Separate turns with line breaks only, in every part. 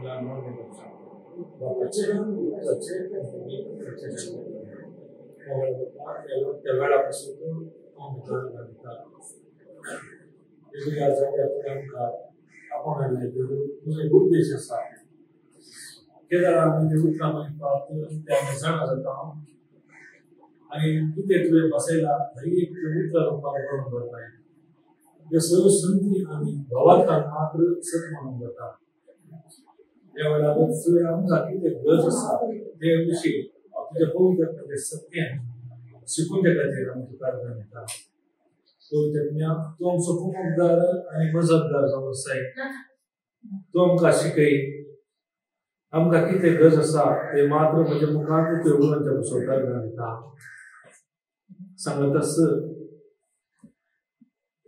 म्हणल्यार मागणें करता बापाचे पुताचे त्या वेळा पासून हांव भितर घालता ह्या जाग्यार आमकां आपोवन हाडले तुजो एक उद्देश आसा ते जाल्यार आमी ते उतरां मागीर ते आमी जाणा जाता आनी कितें तुवें बसयला हरी एक उतरां तुमकां करून दवरताय ते सगळ्यो संदी आमी भावार्थान मात्र सत म्हणून जाता. त्या वेळार तुवें आमकां कितें गरज आसा ते विशीं तुज्या पवित्र सत्य शिकून त्या खातीर आमी तुका अर्गां दिता. पवित्र तूं आमचो कुमकदार आनी मजतदार जावन आसाय. तूं आमकां शिकय आमकां कितें गरज आसा ते मात्र म्हज्या मुखार तुवें उलोवन त्या पसून अर्गां दिता. सांगत आस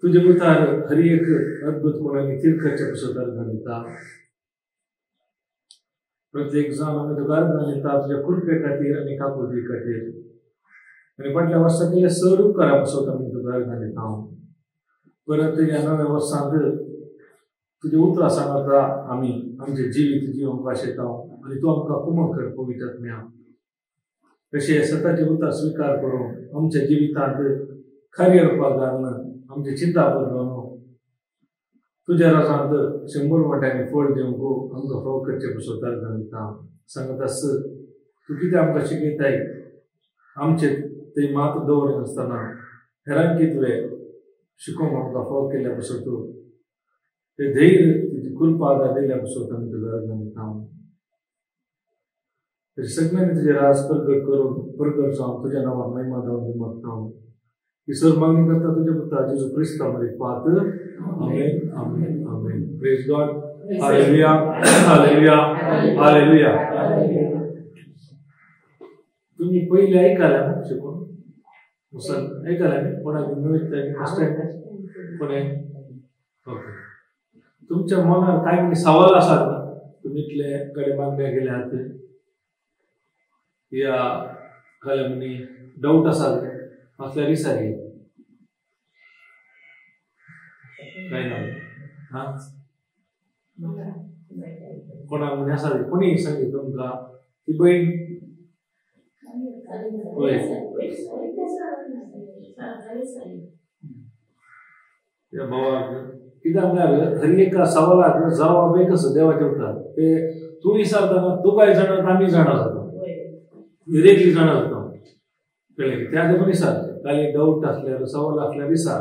तुजे मुखार हर एक अद्भुतपणाने तिरखरच्या पसून अर्गां दिता. प्रत्येक जाण आमी तुका अर्गां दिता तुज्या कृपे खातीर आनी काकुळटी खातीर आनी फाटल्या वर्सा केल्ल्या सर उपकारा पसून आमी तुका अर्गां दिता. परत ह्या नव्या वर्सांत तुजी उतरां सांगता आमी आमचें जिवीत जिवंक आशेता आनी तूं आमकां कुमक कर पवित्र आत्म्या. तशें सताचें उतरां स्विकार करून आमच्या जिवितांत खरी रुपाक घालून आमची चिंता बदलून तुज्या राजांत 100 वांट्यांनी फळ दिवंक आमकां फाव करचें पसून अर्गां दिता. सांगत आस तूं कितें आमकां शिकयताय आमचें ते मात दवरिनासतना हेरांकी तुवें शिकोवंक आमकां फाव केल्ल्या पसून तूं ते धैर्य तुजी कृपा आदार दिल्या पसून आमी तुका अर्गां दिता. सगळ्यांनी तुजें राज प्रगट करून प्रगट जावन तुज्या नांवान महिमा जावन मागता. ही सर मागणी करता तुज्या पुता जेजू क्रिस्ता मारिफात. आमेन आमेन आमेन. Praise God. Hallelujah hallelujah hallelujah. तुम्ही पयले ऐकाल्या न्हू शिकून मुसल ऐकाल्या न्ही कोणाक नवीन फर्स्ट टायम कोणे ओके तुमच्या मनार कांय सवाल आसात न्ही तुमी इतले कडे मागण्या गेल्यात या काय म्हणी डाऊट आसात असल्यार विचारी काय ना हा कोणाक म्हणी आसा कोणी सांगी तुमकां ती बहीण होय त्या भावाक कित्याक म्हळ्यार हर एका सवालाक जवाब एक आसा देवाच्या उतरार ते तूं विचारतना तूं काय जाणा आमी जाणा जाता डिरेक्टली जाणा जाता कळ्ळें. त्या देखून विचार कांय डाऊट आसल्यार सवाल आसल्यार विचार.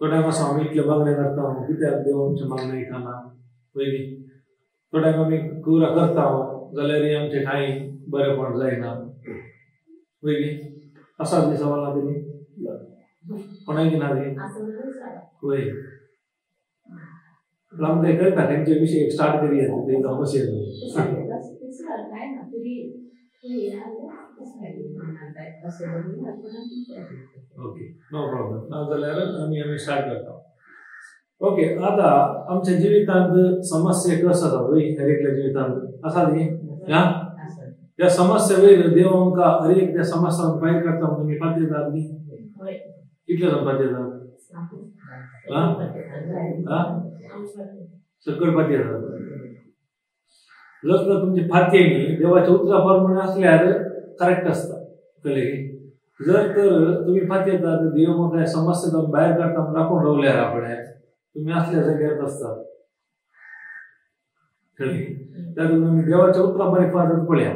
थोड्यांक आसा आमी इतले मागणें करता कित्याक देव आमचें मागणें आयकना पयलीं थोड्यांक आमी कुरा करता जाल्यार आमचें कांय बरेंपण जायना पयलीं आसा ती सवालां तेणी कोणाक ना ती वय आमकां कळटा तेंचे विशय स्टार्ट करी ते जावन ओके नो प्रॉब्लम ना जाल्यार आमी आमी स्टार्ट करता. ओके आतां आमच्या जिवितांत समस्या कसो आसा वय हर एकल्या जिवितांत आसा न्ही हा त्या समस्या वयर देव आमकां हर एक त्या समस्या भायर काडटा म्हणून तुमी पातयतात न्ही कितले जाण पातयतात सकट पातयतात. जर तर तुमची फाती न्ही देवाच्या उतरा प्रमाणे आसल्यार करेक्ट आसता कळ्ळें. जर तर तुमी फातयतात देव म्हाका समस्या जावन भायर काडटा म्हणून राखून दवरल्यार आपणे तुमी असल्या जाग्यार आसता कळ्ळें. त्या तुमी देवाच्या उतरा बरें फातत पळया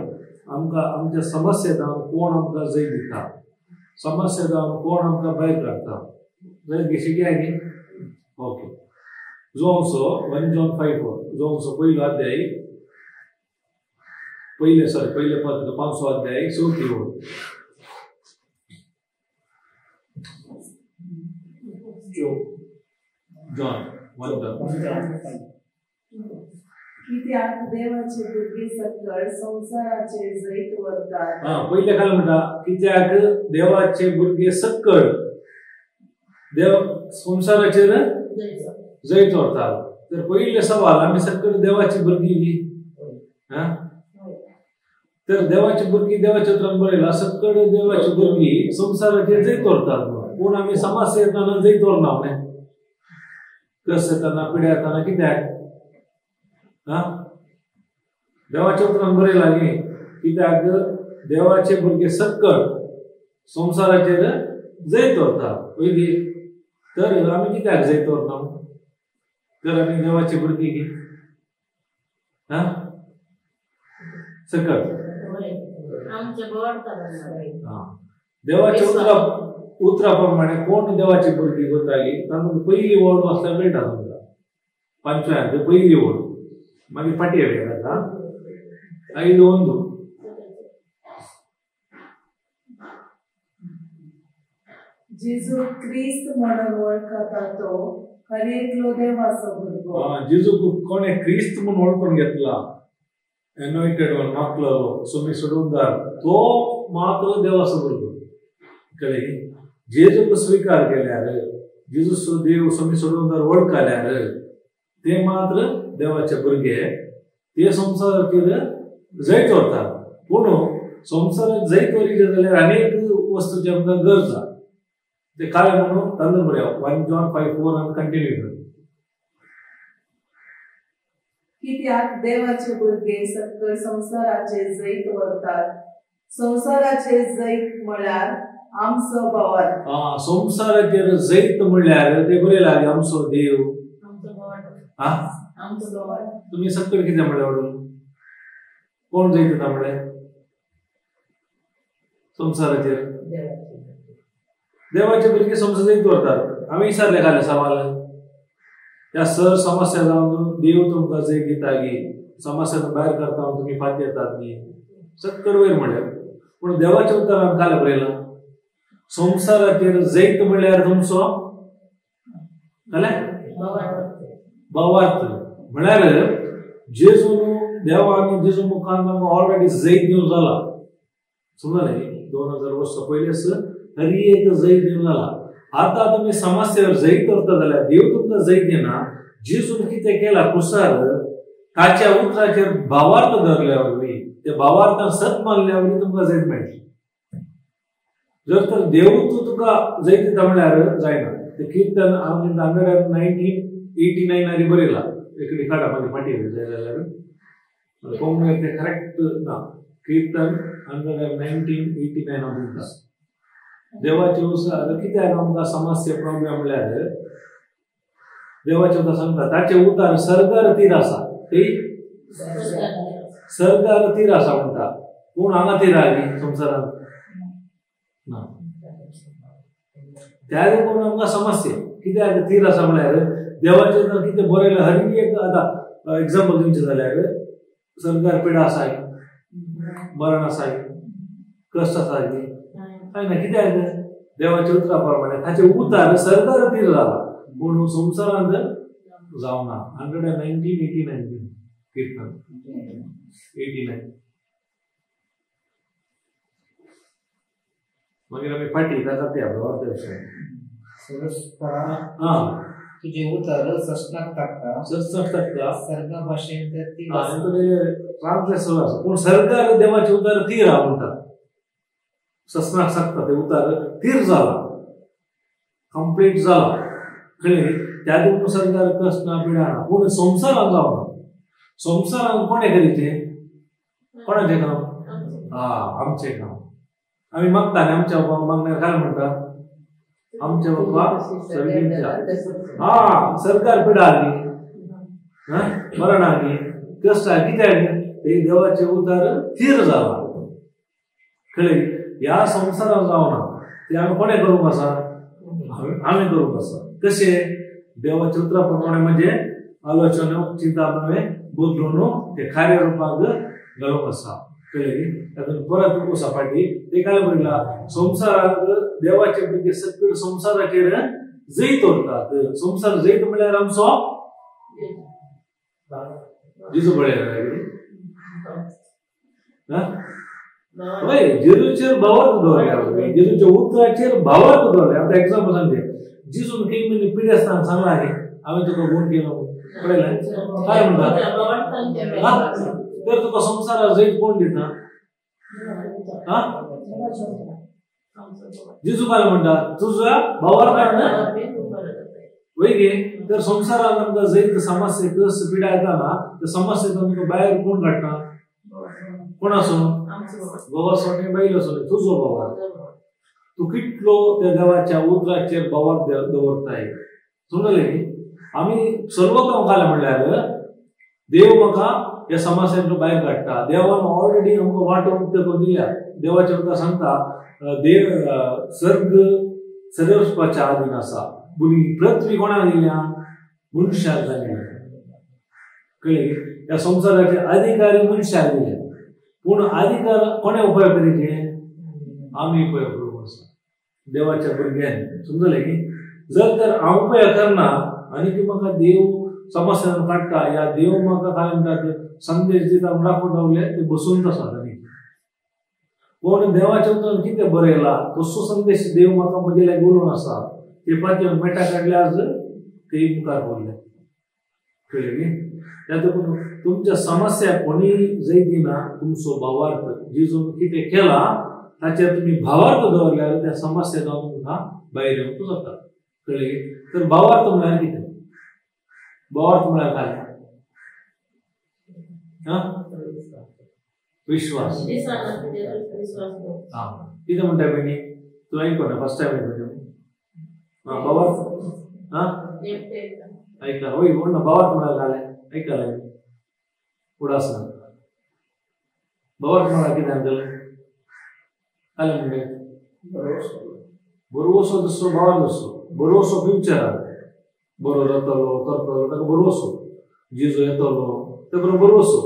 आमकां आमच्या समस्या जावन कोण आमकां जैत दिता समस्या जावन कोण आमकां भायर काडटा जैत शिकया न्ही. ओके जोंसो 1 John 5:4 जोंसो पयलो अध्याय पहिले सॉरी पहिले पत्र 5 अध्याय 4 ओळ. जॉन 1
कित्याक देवाचे भुरगे सकळ संवसाराचे जैत व्हरतात.
हा पहिले काय म्हणटा कित्याक देवाचे भुरगे सकळ देव संवसाराचेर जैत व्हरतात. तर पयले सवाल आमी सकळ देवाची भुरगीं हा तर देवाची भुरगीं देवाच्या उतरान बरयला सकळ देवाची भुरगीं संवसाराचेर जैत व्हरतात. पूण आमी समस्या येतना जैत व्हरना न्ही कस येतना पिड्या येतना कित्याक हा देवाच्या उतरान बरयलां न्ही कित्याक देवाचे भुरगे सक्कड संवसाराचेर जैत व्हरता पयली. तर आमी कित्याक जैत व्हरना? तर आमी देवाचे भुरगीं की हा सकट देवाच्या उतरा प्रमाणे कोण देवाची भुरगीं करताली तातूंत पयली ओळ वाचल्यार मेळटा तुमकां पंचव्यांत पयली ओळ, मागीर फाटी येवया ताका 5:1.
जेजू क्रिस्त म्हणून वळखता तो हर एकलो देवाचो भुरगो.
जेजू कोणे क्रिस्त म्हणून वळखून घेतला, एनोइटेड वन मागलो सोमी सोडूनदार, तो मात्र देवाचो भुरगो. कळ्ळें? जेजूक स्वीकार केल्यार, जेजू देव सोमी सोडूनदार वळखल्यार ते मात्र देवाचे भुरगे, ते संवसाराचेर जैत व्हरतात. पूण संवसारात जैत व्हरीचे जाल्यार अनेक वस्तूची आमकां गरज आसा. ते काय म्हणून तांदूळ बरया 1 John 5:4 आनी कंटिन्यू कर.
कित्याक देवाचे भुरगे सक्कड संवसाराचे जैत व्हरतात. संवसाराचे जैत म्हळ्यार आमचो भावार्थ.
संवसाराचेर जैत म्हणल्यार ते बरयलां आमचो देव. तुमी सक्कड कितें म्हणलें? कोण जैत दिता म्हणलें संवसाराचेर? देवाचे भुरगे संवसार जैत व्हरतात. आमी विचारले खाले सवाल, त्या सर समस्या जावन देव तुमकां जैत दिता गी, समस्या भायर करता तुमी फाटी येतात न्ही, सक्कड वयर म्हणलें. पूण देवाच्या उतरान खाले बरयलां संवसाराचेर जैत म्हणल्यार तुमचो कळ्ळें भावार्थ. म्हळ्यार जेजून देवान जेजू मुखार आमकां ऑलरेडी जैत दिवन जाला. समजलें? 2000 वर्सां पयलींच हर एक जैत दिवन जाला. आतां तुमी समस्येर जैत व्हरता जाल्यार देव तुमकां जैत दिना. जेजून कितें केलां कुसार ताच्या उतराचेर भावार्थ धरल्या वरवीं, त्या भावार्थान सत मानल्या वरवीं तुमकां जैत मेळटलें. जर तर देव तुका जैत दिता म्हणल्यार जायना. ते किर्तन 119 89 आनी बरयलां एकडे काडा मागीर फाटी जाय जाल्यार कोंकणी ते करेक्ट ना. किर्तन 119 89 म्हणटा देवाचे उसार कित्याक आमकां समस्या प्रॉब्लेम म्हणल्यार देवाचे उतर सांगता ताचे उतार सर्गार तीर आसा. ते सर्गार तीर आसा म्हणटा. कोण हांगा तीर आयली संवसारांत ना. त्या देखून आमकां समस्या कित्याक तीर आसा म्हणल्यार देवाचे उतर कितें बरयलें हर एक. आतां एग्जाम्पल दिवचें जाल्यार सर्गार पिडा आसा, मरण आसा, कश्ट आसा, काय ना. कित्याक देवाच्या उतरा प्रमाणे ताचे उतार सर्गार तीर जाला पूण संवसारांत जावना. 119 89 किर्तन 89. मागीर आमी फाटी ताका त्या
तुझे उतर ससनाक टाकता,
ससनाक टाकता
सर्गा भाशेन
ट्रान्सलेशन आसा. पूण सर्गार देवाचे उतर तीर आहा म्हणटा. ससनाक सांगता ते उतार तीर जाला, कंप्लीट जाला. कळ्ळें? त्या देखून सरकार कश्ट ना पिडा ना. पूण संवसारान जावना. संवसारान कोणें करीचें? कोणाचें काम? आमचें काम. आमी मागता न्ही आमच्या मागण्यार काय म्हणटा? आमच्या बाबा सर्गीच्या सरकार पिडा आली, मरण आली, कश्ट कित्याक ते देवाचे उतार थीर जाला. कळ्ळें? ह्या संवसारान जावना. ते आमी कोणें करूंक आसा? आमी करूंक आसा. कशें? देवाच्या उतरा प्रमाणे म्हणजे आलोचना चिंता नवें बदलून ते कार्य रुपाक घालूंक आसा. कळ्ळें? तातूंत परत वसा फाटी ते काय म्हणलां संवसाराक देवाचे भुरगे सगळे संवसाराचेर जैत व्हरतात. संवसार जैत म्हणल्यार आमचो जेजू पळयला हय, जेजूचेर भावार्थ दवरल्या, जेजूच्या उतराचेर भावार्थ दवरल्या. आतां एग्जाम्पल सांगचे, जेजून काही म्हणजे पिडेस्तान सांगला न्ही हांवें तुका गुण केलो पळयलें काय म्हणटा तर तुका संवसाराक जैत कोण दिता? जेजू काय म्हणटा तुझ्या भावार्थान वय गे तर संवसारांत आमकां जैत समस्या कस पिडा येता ना त्या समस्येत आमकां भायर कोण काडटा? कोण आसो? घोव आसो न्ही बायल आसो न्ही, तुजो भावार्थ. तूं कितलो त्या देवाच्या उतराचेर भावार्थ दवरताय. समजलें न्ही? आमी सर्वोत्तम घालें म्हणल्यार देव म्हाका ह्या समस्यांतलो भायर काडटा. देवान ऑलरेडी आमकां वाटो उक्ते करून दिल्या. देवाचें उतर सांगता देव सर्ग सर्वस्वाच्या आधीन आसा, पूण पृथ्वी कोणाक दिल्या? मनशाक दिल्या. कळ्ळें? ह्या संवसाराचे अधिकारी मनशाक दिले, पूण अधिकार कोणें उपयोग करीचे? आमी उपयोग करूंक आसा देवाच्या भुरग्यांनी. समजलें की? जर तर हांव उपयोग करना आनी ती म्हाका देव समस्या काडटा या देव म्हाका काय म्हणटात संदेश दिता म्हूण दाखोवन रावले ते बसून आसा. आनी पूण देवाच्या उतरान कितें बरयलां तसो संदेश देव म्हाका म्हजे लागीं उलोवन आसा. ते पाचेर मेटा काडल्या आज ते मुखार पडले. कळ्ळें न्ही? त्या देखून तुमच्या समस्या कोणी जंय दिना तुमचो भावार्थ जेजून कितें केला ताचेर तुमी भावार्थ दवरल्यार त्या समस्या जावन तुमकां भायर येवंक जाता. कळ्ळें? तर भावार्थ म्हळ्यार कितें? भावार्थ म्हळ्यार काय? विश्वास. कितें म्हणटा भयणी? तूं आयकना फर्स्ट टायम आयकना. भावार्थ ऐकला होय कोण ना भावार्थ म्हळ्यार काय ऐकला उडास ना. भावार्थ म्हळ्यार कितें अंकल? काय म्हणटे? भरवसो दिसतो भावार्थ दिसतो. भरवसो फ्युचराक बरो जातलो करतलो ताका भरवसो, जिजो येतलो ते बरोबर भरवसो.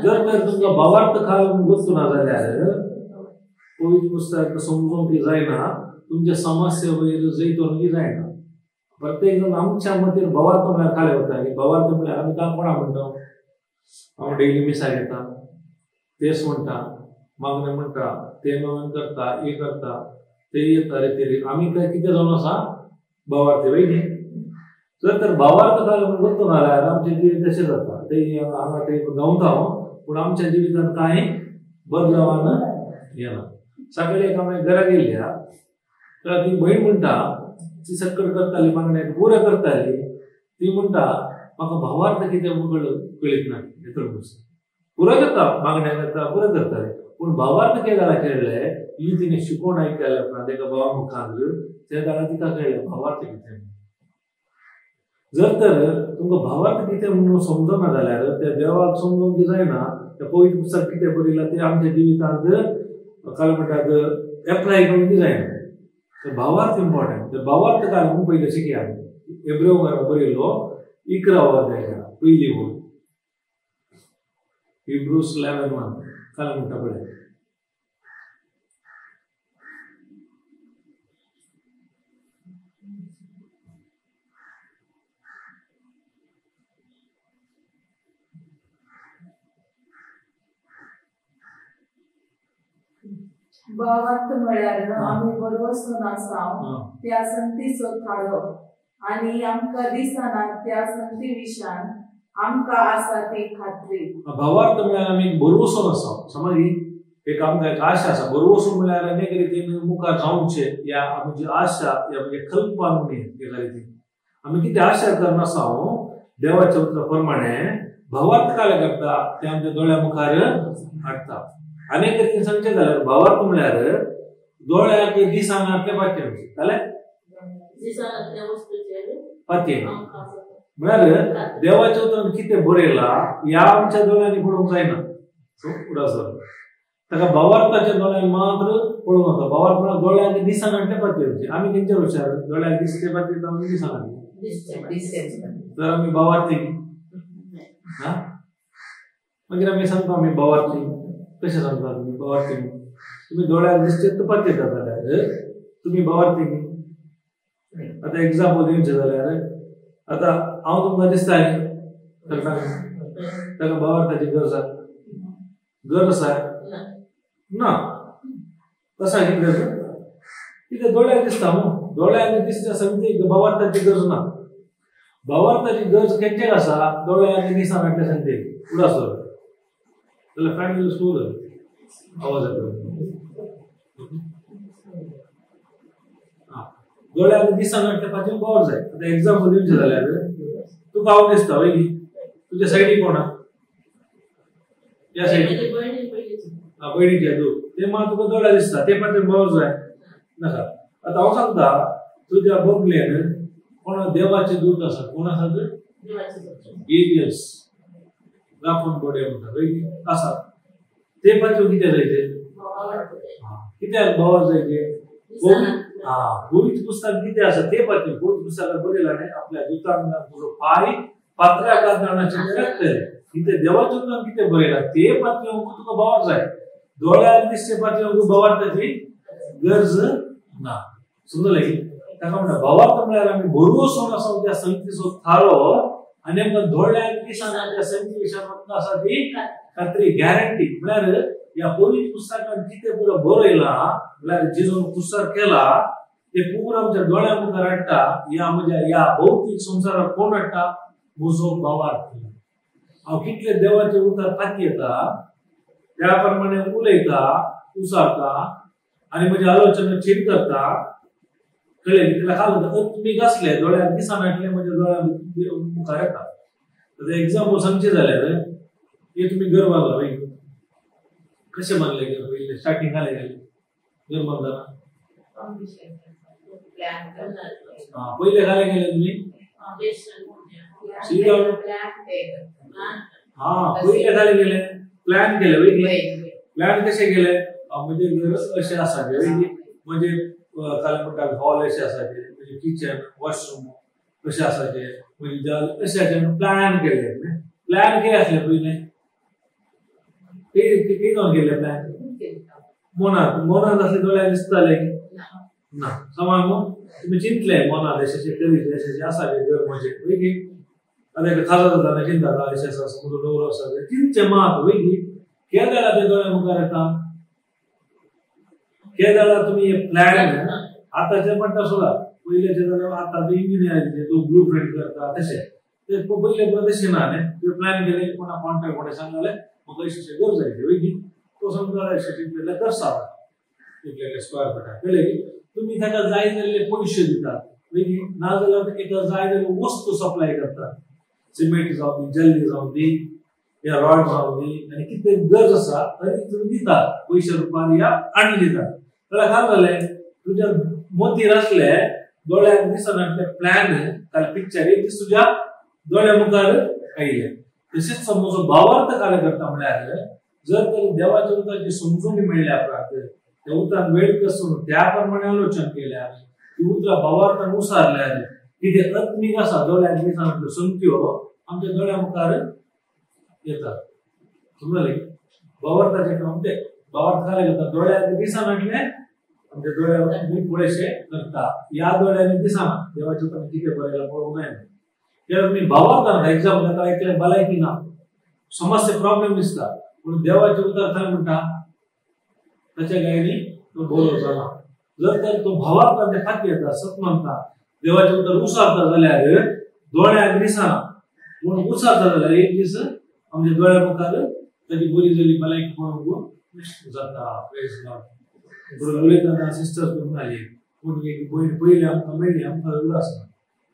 जर तर तुमकां भावार्थ खाल गोत्तू ना जाल्यार पवित्र पुस्तक समजूंक जायना, तुमच्या समस्या वयर जैतवंक जायना. प्रत्येक जण आमच्या मतीन भावार्थ म्हळ्यार खाली वता. भावार्थ म्हळ्यार आमी काय कोणा म्हणटा? हांव डेली मिसाक येता तेच म्हणटा, मागणें म्हणटा, ते नवें करता, हे करता, ते येता रे ते. आमी काय कितें जावन आसा? भावार्थ. वय न्ही? जर तर भावार्थ काय गोत्तू ना जाल्यार आमचें जिवीत तशें जाता. ते हांगा ते धांवता पूण आमच्या जिवितांत कांय बदलावान येना. सकाळी एक आमी घरा गेल्ल्या तर ती भयण म्हणटा, ती सक्कड करताली मागण्याक पुरो करताली. ती म्हणटा म्हाका भावार्थ कितें म्हूण कळीत ना. पुरो करता मागण्या करता पुरो करताली, पूण भावार्थ कितें जाला कळ्ळें ही तिणें शिकोवन आयकल्या उपरांत एका भावा मुखार त्या जाल्यार तिका कळ्ळें भावार्थ कितें. जर तर तुमकां भावार्थ कितें म्हणून समजना जाल्यार त्या देवाक समजूंक जायना. त्या पवित्र पुस्तक कितें बरयलां तें आमच्या जिवितांत काय म्हणटात एप्लाय करूंक जायना. तर भावार्थ इम्पॉर्टंट. तर भावार्थ काय म्हणून पयलें शिकया. एब्रेव बरयलो 11 अध्याय पयली ओळ, हिब्रूज 11:1 काय म्हणटा पळय.
भावार्थ म्हळ्यार आमी भरवसून आसाव त्या संतीचो थारो आनी आमकां दिसना त्या संती विशान आमकां आसा ती खात्री.
भावार्थ म्हळ्यार आमी भरवसून आसाव. समज एक आमकां एक आशा आसा. भरवसो म्हळ्यार अनेक रितीन मुखार जावचें या आमची आशा या म्हणजे कल्पना न्ही. एका रितीन आमी कितें आशा करना आसाव देवाच्या उतरा प्रमाणे भावार्थ काय करता ते आमच्या दोळ्या मुखार हाडटा. अनेक रितीन सांगचें जाल्यार भावार्थ म्हळ्यार दोळ्याक दिसना ते पातयें जालें पातयें म्हळ्यार देवाच्या उतरान कितें बरयलां ह्या आमच्या दोळ्यांनी पळोवंक जायना. उडास ताका भावार्थाच्या दोळ्यांनी मात्र पळोवंक जाता. भावार्थ म्हळ्यार दोळ्यांनी दिसना ते पातयें. आमी तेंच्या हुशार दोळ्याक दिसते पातयें आमी दिसना तर आमी भावार्थी. हा मागीर आमी सांगता आमी भावार्थी. कशें सांगता तुमी भावार्थी? तुमी दोळ्याक दिसचे तर पातयेता जाल्यार तुमी भावार्थी न्ही. आतां एग्जाम्पल दिवचें जाल्यार आतां हांव तुमकां दिसता न्ही, ताका भावार्थाची गरज आसा? गरज आसा ना. कसा ही गरज? कित्याक दोळ्याक दिसता न्हू. दोळ्याक दिसता सांगता भावार्थाची गरज ना. भावार्थाची गरज केंच्याक आसा? दोळ्याक दिसना म्हटल्यार सांगते उडास जाल्यार फॅन स्लो जालें आवाज येता. दोळ्याक दिसना ते पातयेवंक भावार्थ जाय. आतां एग्जाम्पल दिवचें जाल्यार तुका हांव दिसता वय, तुज्या सायडीक कोणा ह्या सायडीक भयणीचे तूं ते मात तुका दोळ्या दिसता ते पातयेवंक भावार्थ जाय नाका. आतां हांव सांगता तुज्या बंगल्यान कोणा देवाचे दूत आसा, कोण आसा ते एलियस राखून बोडे म्हणटा वय आसा, ते पातयेवंक कितें जाय ते कित्याक भावार्थ जाय ते पवित्र पुस्तक कितें आसा ते पातयेवंक. पवित्र पुस्तकात बरयलां न्ही आपल्या दुतांक तुजो पांय पात्र्या कारणाचेर रखतले, कितें देवाच्या उतरान कितें बरयलां ते पातयेवंक तुका भावार्थ जाय. दोळ्यार दिसचे पातयेवंक भावार्थाची गरज ना. समजलें की ताका म्हणटा भावार्थ म्हळ्यार आमी भरवंसो आसा त्या संगतीचो थारो आनी आमकां दोळ्यार दिसना त्या संगती विशयान आसा ती खात्री गॅरंटी. म्हळ्यार ह्या पवित्र पुस्तकान कितें पुरो बरयलां म्हळ्यार जेजून पुस्तक केला ते पुरो आमच्या दोळ्या मुखार हाडटा. ह्या म्हज्या ह्या भौतीक संवसाराक कोण हाडटा? म्हजो भावार्थ. हांव कितले देवाचे उतर पातयेता त्या प्रमाणे उलयता उसारता आनी म्हजी आलोचना चेंज करता. कळ्ळें? ताका काय म्हणटा आत्मीक आसले दोळ्याक दिसनासले म्हज्या दोळ्या मुखार येता. आतां एग्जाम्पल सांगचें जाल्यार हे तुमी घर बांदला वय, कशें बांदलें घर? पयलें स्टार्टींग घालें गेलें घर बांदतना पयलें घालें गेलें तुमी हा पयलें घालें गेलें प्लॅन केलें वय. प्लॅन कशें केलें? म्हणजे घर अशें आसा म्हणजे काल म्हणटा हॉल अशें आसाचे, म्हणजे किचन वॉशरूम अशें आसाचे, म्हणजे जाल अशें आसा प्लॅन केलें. प्लॅन कितें आसलें पयलें? कितें जावन केलें प्लॅन? मनांत मनांत आसलें दोळ्याक दिसतालें ना समा न्हू तुमी चिंतलें मनांत अशें अशें करीत अशें अशें आसा घर म्हजें वय की. आतां एका खाजा जाता चिंता अशें आसा म्हजो दवरो आसा चिंतचें मात वय की. केन्ना जाल्यार तें दोळ्या मुखार येता? केन्ना जाल्यार तुमी प्लॅन आतांचे म्हणटा सुद्दां पयलेचे जाल्यार आतां इंजिनियर तो ब्लू प्रिंट करता तशें ते पयले पुरो तशें ना न्ही. तुवें प्लॅन केलें कोणा कॉन्ट्रॅक्ट कोणें सांगलें म्हाका अशें अशें घर जाय वय की, तो समजा अशें इतले करसा इतले स्क्वेअर फुटाक. कळ्ळें की? तुमी ताका जाय जाल्ले पयशे दितात वय की, नाजाल्यार एका जाय जाल्ले वस्तू सप्लाय करतात, सिमेंट जावं दी, जल्ली जावं दी, या रॉड जावं दी, आनी कितें गरज आसा तरी तुमी दितात पयशे रुपान या हाडून दितात. जाल्यार काय जालें तुज्या मोतीर आसले दोळ्याक दिसनासले प्लॅन काल पिक्चर एक दीस तुज्या दोळ्या मुखार आयले. तशेंच म्हजो भावार्थ कार्य करता म्हळ्यार जर तर देवाच्या उतराची समजून मेळ्ळ्या उपरांत त्या उतरान वेळ कसून त्या प्रमाणे आलोचन केल्यार ती उतरां भावार्थान उसारल्यार कितें आत्मीक आसा दोळ्याक दिसनासल्यो संगत्यो आमच्या दोळ्या मुखार येतात. समजलें? भावार्थाचें काम तें. भावार्थ कार्य करता दोळ्याक दिसनासलें आमच्या दोळ्याक पळयशें करता. ह्या दोळ्यांनी दिसना देवाच्या उतरान कितें बरयलां पळोवंक जायना. तेन्ना तुमी भावार्थान एग्जाम्पल आतां एकल्याक भलायकी ना, समस्या प्रॉब्लेम दिसता, पूण देवाचें उतर खंय म्हणटा ताच्या गायनी तो बरो जाला. जर तर तो भावार्थान ते खाती येता सत मानता देवाचें उतर उसारता जाल्यार दोळ्याक दिसना पूण उसारता जाल्यार एक दीस आमच्या दोळ्या मुखार ताची बरी जाली भलायकी पळोवंक जाता. बरोबर उलयतना सिस्टर म्हणाली पूण एक भयण पयली आमकां मेळ्ळी आमकां उगडास ना,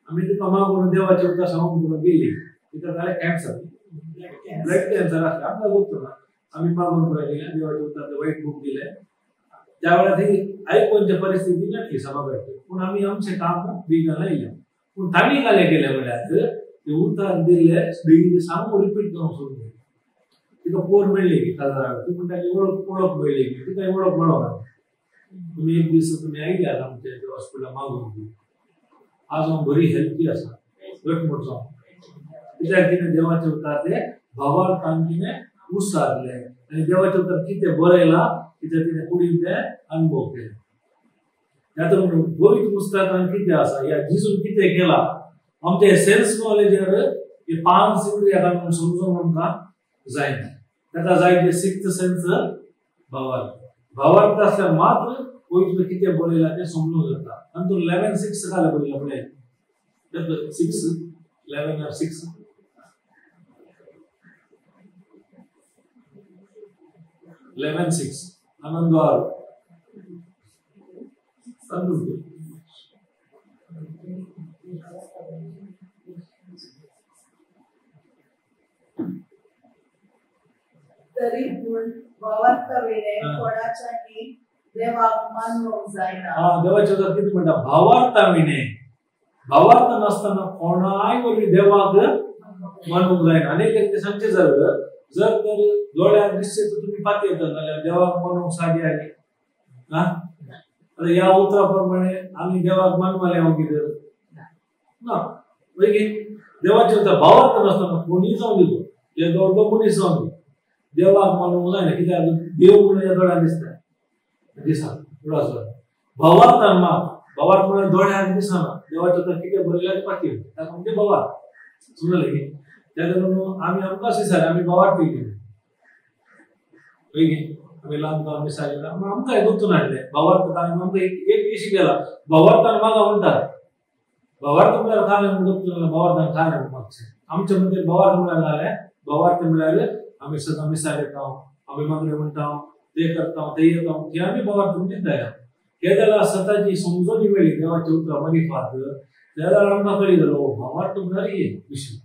आमी तिका मागून देवाचें उतर सांगून करून गेली, तिका जालें कॅन्सर, ब्लड कॅन्सर आसलें आमकां गोत्त ना. आमी मागून पळय गेले देवाचें उतर वायट बूक दिलें. त्या वेळार ती आयकोनची परिस्थिती नासली सभाघराची, पूण आमी आमचें काम बेगीन आयलें. पूण तांणी काय केलें म्हळ्यार ते उतर दिल्लें बेगीन सांगून रिपीट करूंक सोडून दिलें. तिका पोर मेळ्ळी की काजाराक, ती म्हणटा वळख वळख मेळ्ळी की तिका वळख मेळोंक ना. तुमी एक दीस तुमी आयल्यात आमच्या हॉस्पिटलाक मागून, आज हांव बरी हेल्थी आसा घटमूट जावन. कित्याक तिणें देवाचें उतर तें भावार्थान तिणें उसारलें आनी देवाचें उतर कितें बरयलां कितें तिणें कुडीन तें अनुभव केलें. तातूंत पवित्र पुस्तकान कितें आसा ह्या जेजून कितें केलां आमच्या सेल्स नॉलेजार हे पांच इंद्रियां समजून आमकां जायना. ताका जाय ते सिक्स्थ सेन्स भावार्थ. भावार्थ आसल्यार मात्र पवित्र कितें बरयलां तें समजूंक जाता. आनी तूं 11:6 घालें बरयलां पळय 6 11 or 6 11:6 11 6.
तरी पूण भावार्था विणे कोणाच्यानी देवाक मानवंक जायना.
हा, देवाचे उतर कितें म्हणटा? भावार्था विणे, भावार्थ नासतना कोणाय वरवीं देवाक मानूंक जायना. आनी एक सांगचें जाल्यार जर तर दोळ्याक दिसचे तर तुमी पातयेता जाल्यार देवाक मानूंक सादी आनी हा. आतां ह्या उतरा प्रमाणे आमी देवाक मानवाले हांव कितें ना वय. देवाचे उतर भावार्थ नासतना कोणीय जावं दी, तो हे व्हडलो मनीस जावं दी, देवाक मानूंक जायना. कित्याक देव म्हणून ह्या दोळ्याक दिसता दिसा उडास भावार्थान माग. भावार्थ म्हळ्यार दोळ्याक दिसना. देवाचें उतर कितें बरयलां तें पातयेता, ताका म्हणजे भावार्थ. समजलें की? त्या लागून आमी आमकां दिसतालें आमी भावार्थी केली वय. आमी ल्हान आमी सारकें आमकां हें गुंतून हाडलें भावार्थ. आमकां एक विशी गेला भावार्थान मागा म्हणटात. भावार्थ म्हळ्यार काय म्हणून भावार्थान काय म्हणून मागचें आमच्या मतीन भावार्थ म्हळ्यार जालें. भावार्थ म्हळ्यार आमी सदां मिसार येता, आमी मागणें म्हणटा, ते करता, ते येता, हे आमी भावार्थ म्हणजे तयार. हे जाल्यार सताची समजून मेळ्ळी देवाच्या उतरां मनिफात. त्या जाल्यार आमकां कळी जालो भावार्थ म्हळ्यार हे विशय.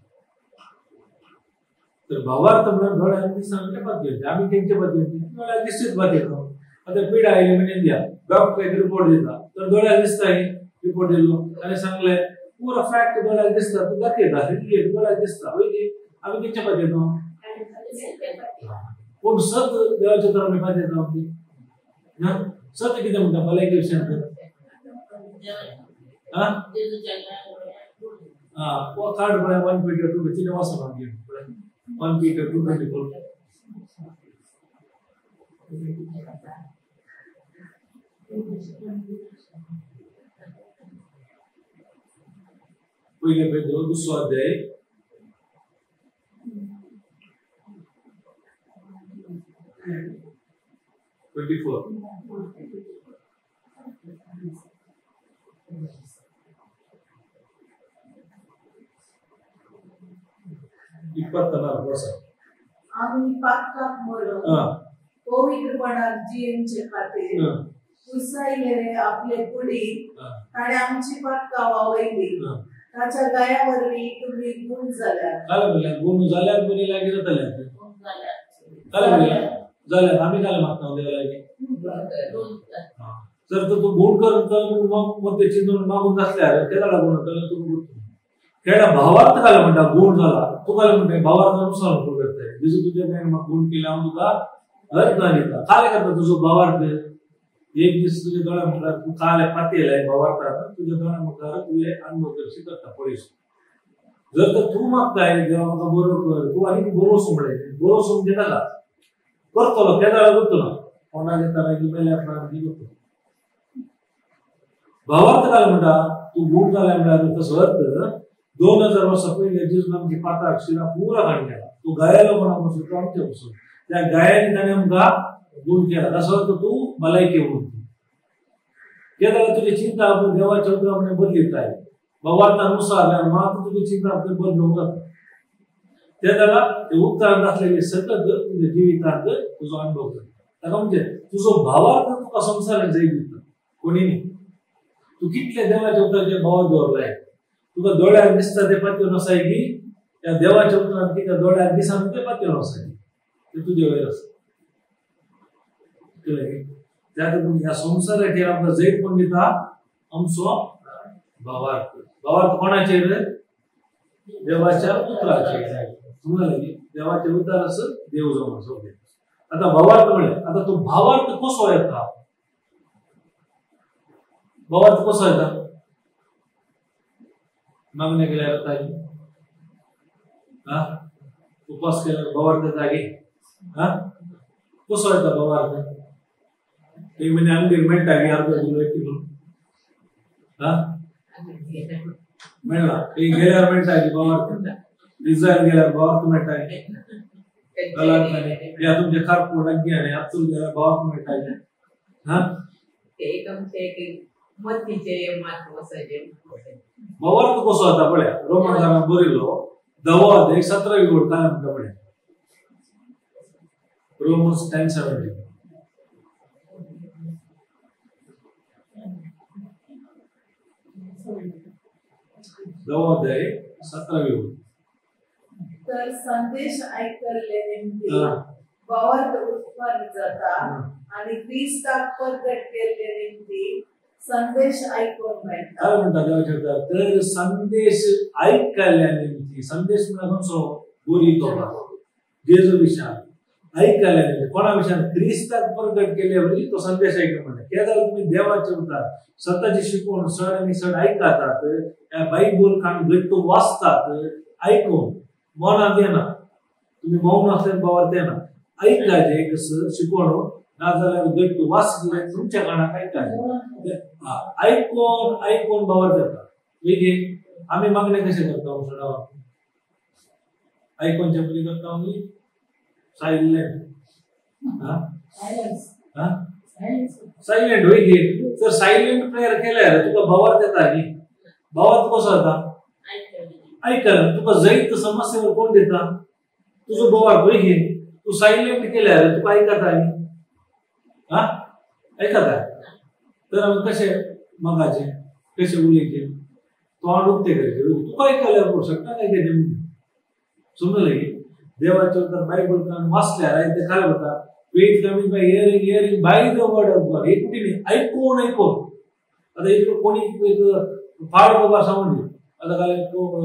तर भावार्थ म्हळ्यार दोळ्याक दिसना म्हणजे पातयेता. आमी तेंचे पातयेता, दोळ्याक दिसचेच पातयेता. आतां पिडा आयली म्हणजे दिया डॉक्टर एक रिपोर्ट दिता तर दोळ्याक दिसता, रिपोर्ट दिलो ताणें सांगलें पुरो फॅक्ट दोळ्याक दिसता, तूं दाखयता दोळ्याक दिसता वय. आमी तेंचे पातयेता पूण सत देवाचे तर आमी पातयेता ना. सत कितें म्हणटा भलायकी विशयांत? हा, कार्ड पळय 1 Peter 2 तिणें वचोन मागीर 1 Peter 2:24. पयले पेद्रो 2 अध्याय 24. 24 वर्सा.
आमी पातकाक मरून पवित्रपणाक जियेवचे खातीर कुसायलेले आपले कुडीक ताणें आमची पातकां वावयली. ताच्या गाया वरवीं तुमी गूण जाल्यात.
काय म्हणल्यार गूण जाल्यार बरी लागीं जातले. काय म्हणल्यार जाल्यार आमी काय मागता देवा लागीं? जर तर तूं गूण कर मग ते चिंतून मागून नासल्यार तेका लागून जाल्यार तूं गुण खेळा भावार्थ काय म्हणटा गूण जाला. तूं काय म्हणटा भावार्थानुसार तूं करताय. जेजू तुज्या काय गुण केला हांव तुका अर्थ दिता. काय करता तुजो भावार्थ? एक दीस तुज्या दोळ्या मुखार तूं काल पातयेलाय भावार्थान तुज्या दोळ्या मुखार तुवें अनुभव करशी करता पळयस. जर तर तूं मागताय देवा म्हाका बरो कर, तूं आनी बरोसो म्हणलें बरोसो म्हणजे नाका करतलो त्या जाल्यार करतलो कोणाक येता मागीर मेल्या उपरांत करतलो. भावार्थ काय म्हणटा तूं गूण जाल्यार म्हणल्यार तसो अर्थ 2000 वर्सां पयलीं जेजून आमची पाताक शिरा पुरा काडून गेला. तूं गायलो कोणा पसून तो आमचे पसून त्या गायांनी ताणें आमकां गूण केला. तसो अर्थ तूं भलायकी म्हणून ते जाल्यार तुजी चिंता आपूण देवाच्या उतरा म्हणे बदलिताय. भावार्थानुसार मात तुजी चिंता आपली बदलूंक जाता. ते जाल्यार ते उपचारांत आसलेले सतत तुज्या जिवितांत तुजो अनुभव करता. ताका म्हणजे तुजो भावार्थ तुका संवसारान जैत दिता कोणी न्ही. तूं कितले देवाच्या उतराचेर भावार्थ दवरलाय तुका दोळ्याक दिसता ते पातयेवन आसाय की त्या देवाच्या उतरान कित्या दोळ्याक दिसना ते पातयेवन आसाय ते तुजे वयर आसा. कळ्ळें? त्या ह्या संवसाराचेर आमकां जैत कोण दिता? आमचो भावार्थ. भावार्थ कोणाचेर? देवाच्या उतराचेर. समजलें की? देवाचे उतर आसा देव जावन आसा. ओके, आतां भावार्थ म्हणलें आतां तूं भावार्थ कसो येता? भावार्थ कसो येता? मागणें केल्यार येता? हा, उपास केल्यार भावार्थ येता गी? हा, कसो येता भावार्थ? एक महिने अंगडीर मेळटा गी अर्द किलो 1 किलो? हा, मेळना. एक गेल्यार मेळटा गी भावार्थ? इस्रायल गेल्यार भावार्थ मेळटा गी? या तुमचे खारपूर अग्गी आनी हातून गेल्यार भावार्थ मेळटा गी? हा, भावार्थ कसो जाता पळया. रोमनान बरयलो 10 अध्याय 17 ओळ काय म्हणटा पळया. रोमन्स 10:17. 10 अध्याय 17 ओळ.
तर संदेश आयकल्ले निमती भावार्थ उत्पन्न जाता आणि क्रिस्ताक प्रगट केल्ले निमती संदेश ऐकून मेळटा.
काय म्हणटा देवाचे उतर? तर संदेश ऐकल्या निमती. संदेश म्हळ्यार खंयचो? बरी खबर, जेजू विशाल ऐकल्या निमती. कोणा विशाल? क्रिस्ताक प्रगट केले वरी तो संदेश ऐकून म्हणटा. केदार तुम्ही देवाचे उतर स्वतःची शिकवण सड आणि सड ऐकतात, त्या बायबल कान घट्ट वाचतात, ऐकून मनात येना, तुम्ही मौन असल्यान भावार्थ येना, ऐकायचे एक शिकवण नाजाल्यार घट्ट वाचले तुमच्या कानाक ऐकायचे, ऐकून ऐकून भावार्थ येता. वेगळे आम्ही मागणे कशे करता सडा? ऐकूनच्या पयलीं करता आमी सायलेंट. सायलेंट वय गे. तर सायलेंट प्रेयर केल्यार तुका भावार्थ येता न्ही. भावार्थ कसो येता? ऐकलं. तुका जैत समस्येवर कोण दिता? तुजो भावार्थ वय गे. तू सायलेंट केल्यार तुका ऐकता न्ही. हा ऐकता. तर आमी कशे मागाचे, कशे उलयचे, तोंड उक्ते करायचे. तुका ऐकल्यार पुरो शकता काय केलें समजलं की? देवाचे उतर बायबल वाचल्यार ते काय होता? Faith coming by hearing, hearing by the word of God. एक कुठे नाही, ऐकून ऐकून. आता एक कोणी एक फाड बाबा सांगून दे, आता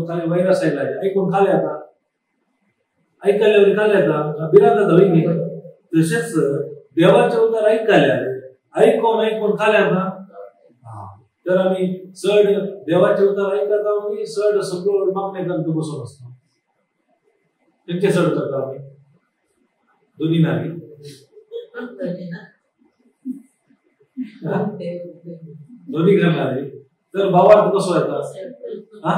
काल व्हायरस आयला ऐकून खाले, आता ऐकल्यावर खाले, आता भिरांत जाता वय न्ही. तशेंच देवाचे उतर ऐकल्यार ऐकून ऐकून खाले आता. तर आम्ही चड देवाचे उतर ऐकता, आमी चड सगळो मागणे करत बसून आसता. तेंचे चड करता आमी दोन्ही नारी दोन्ही करणारे. तर भावार्थ कसो येता? हा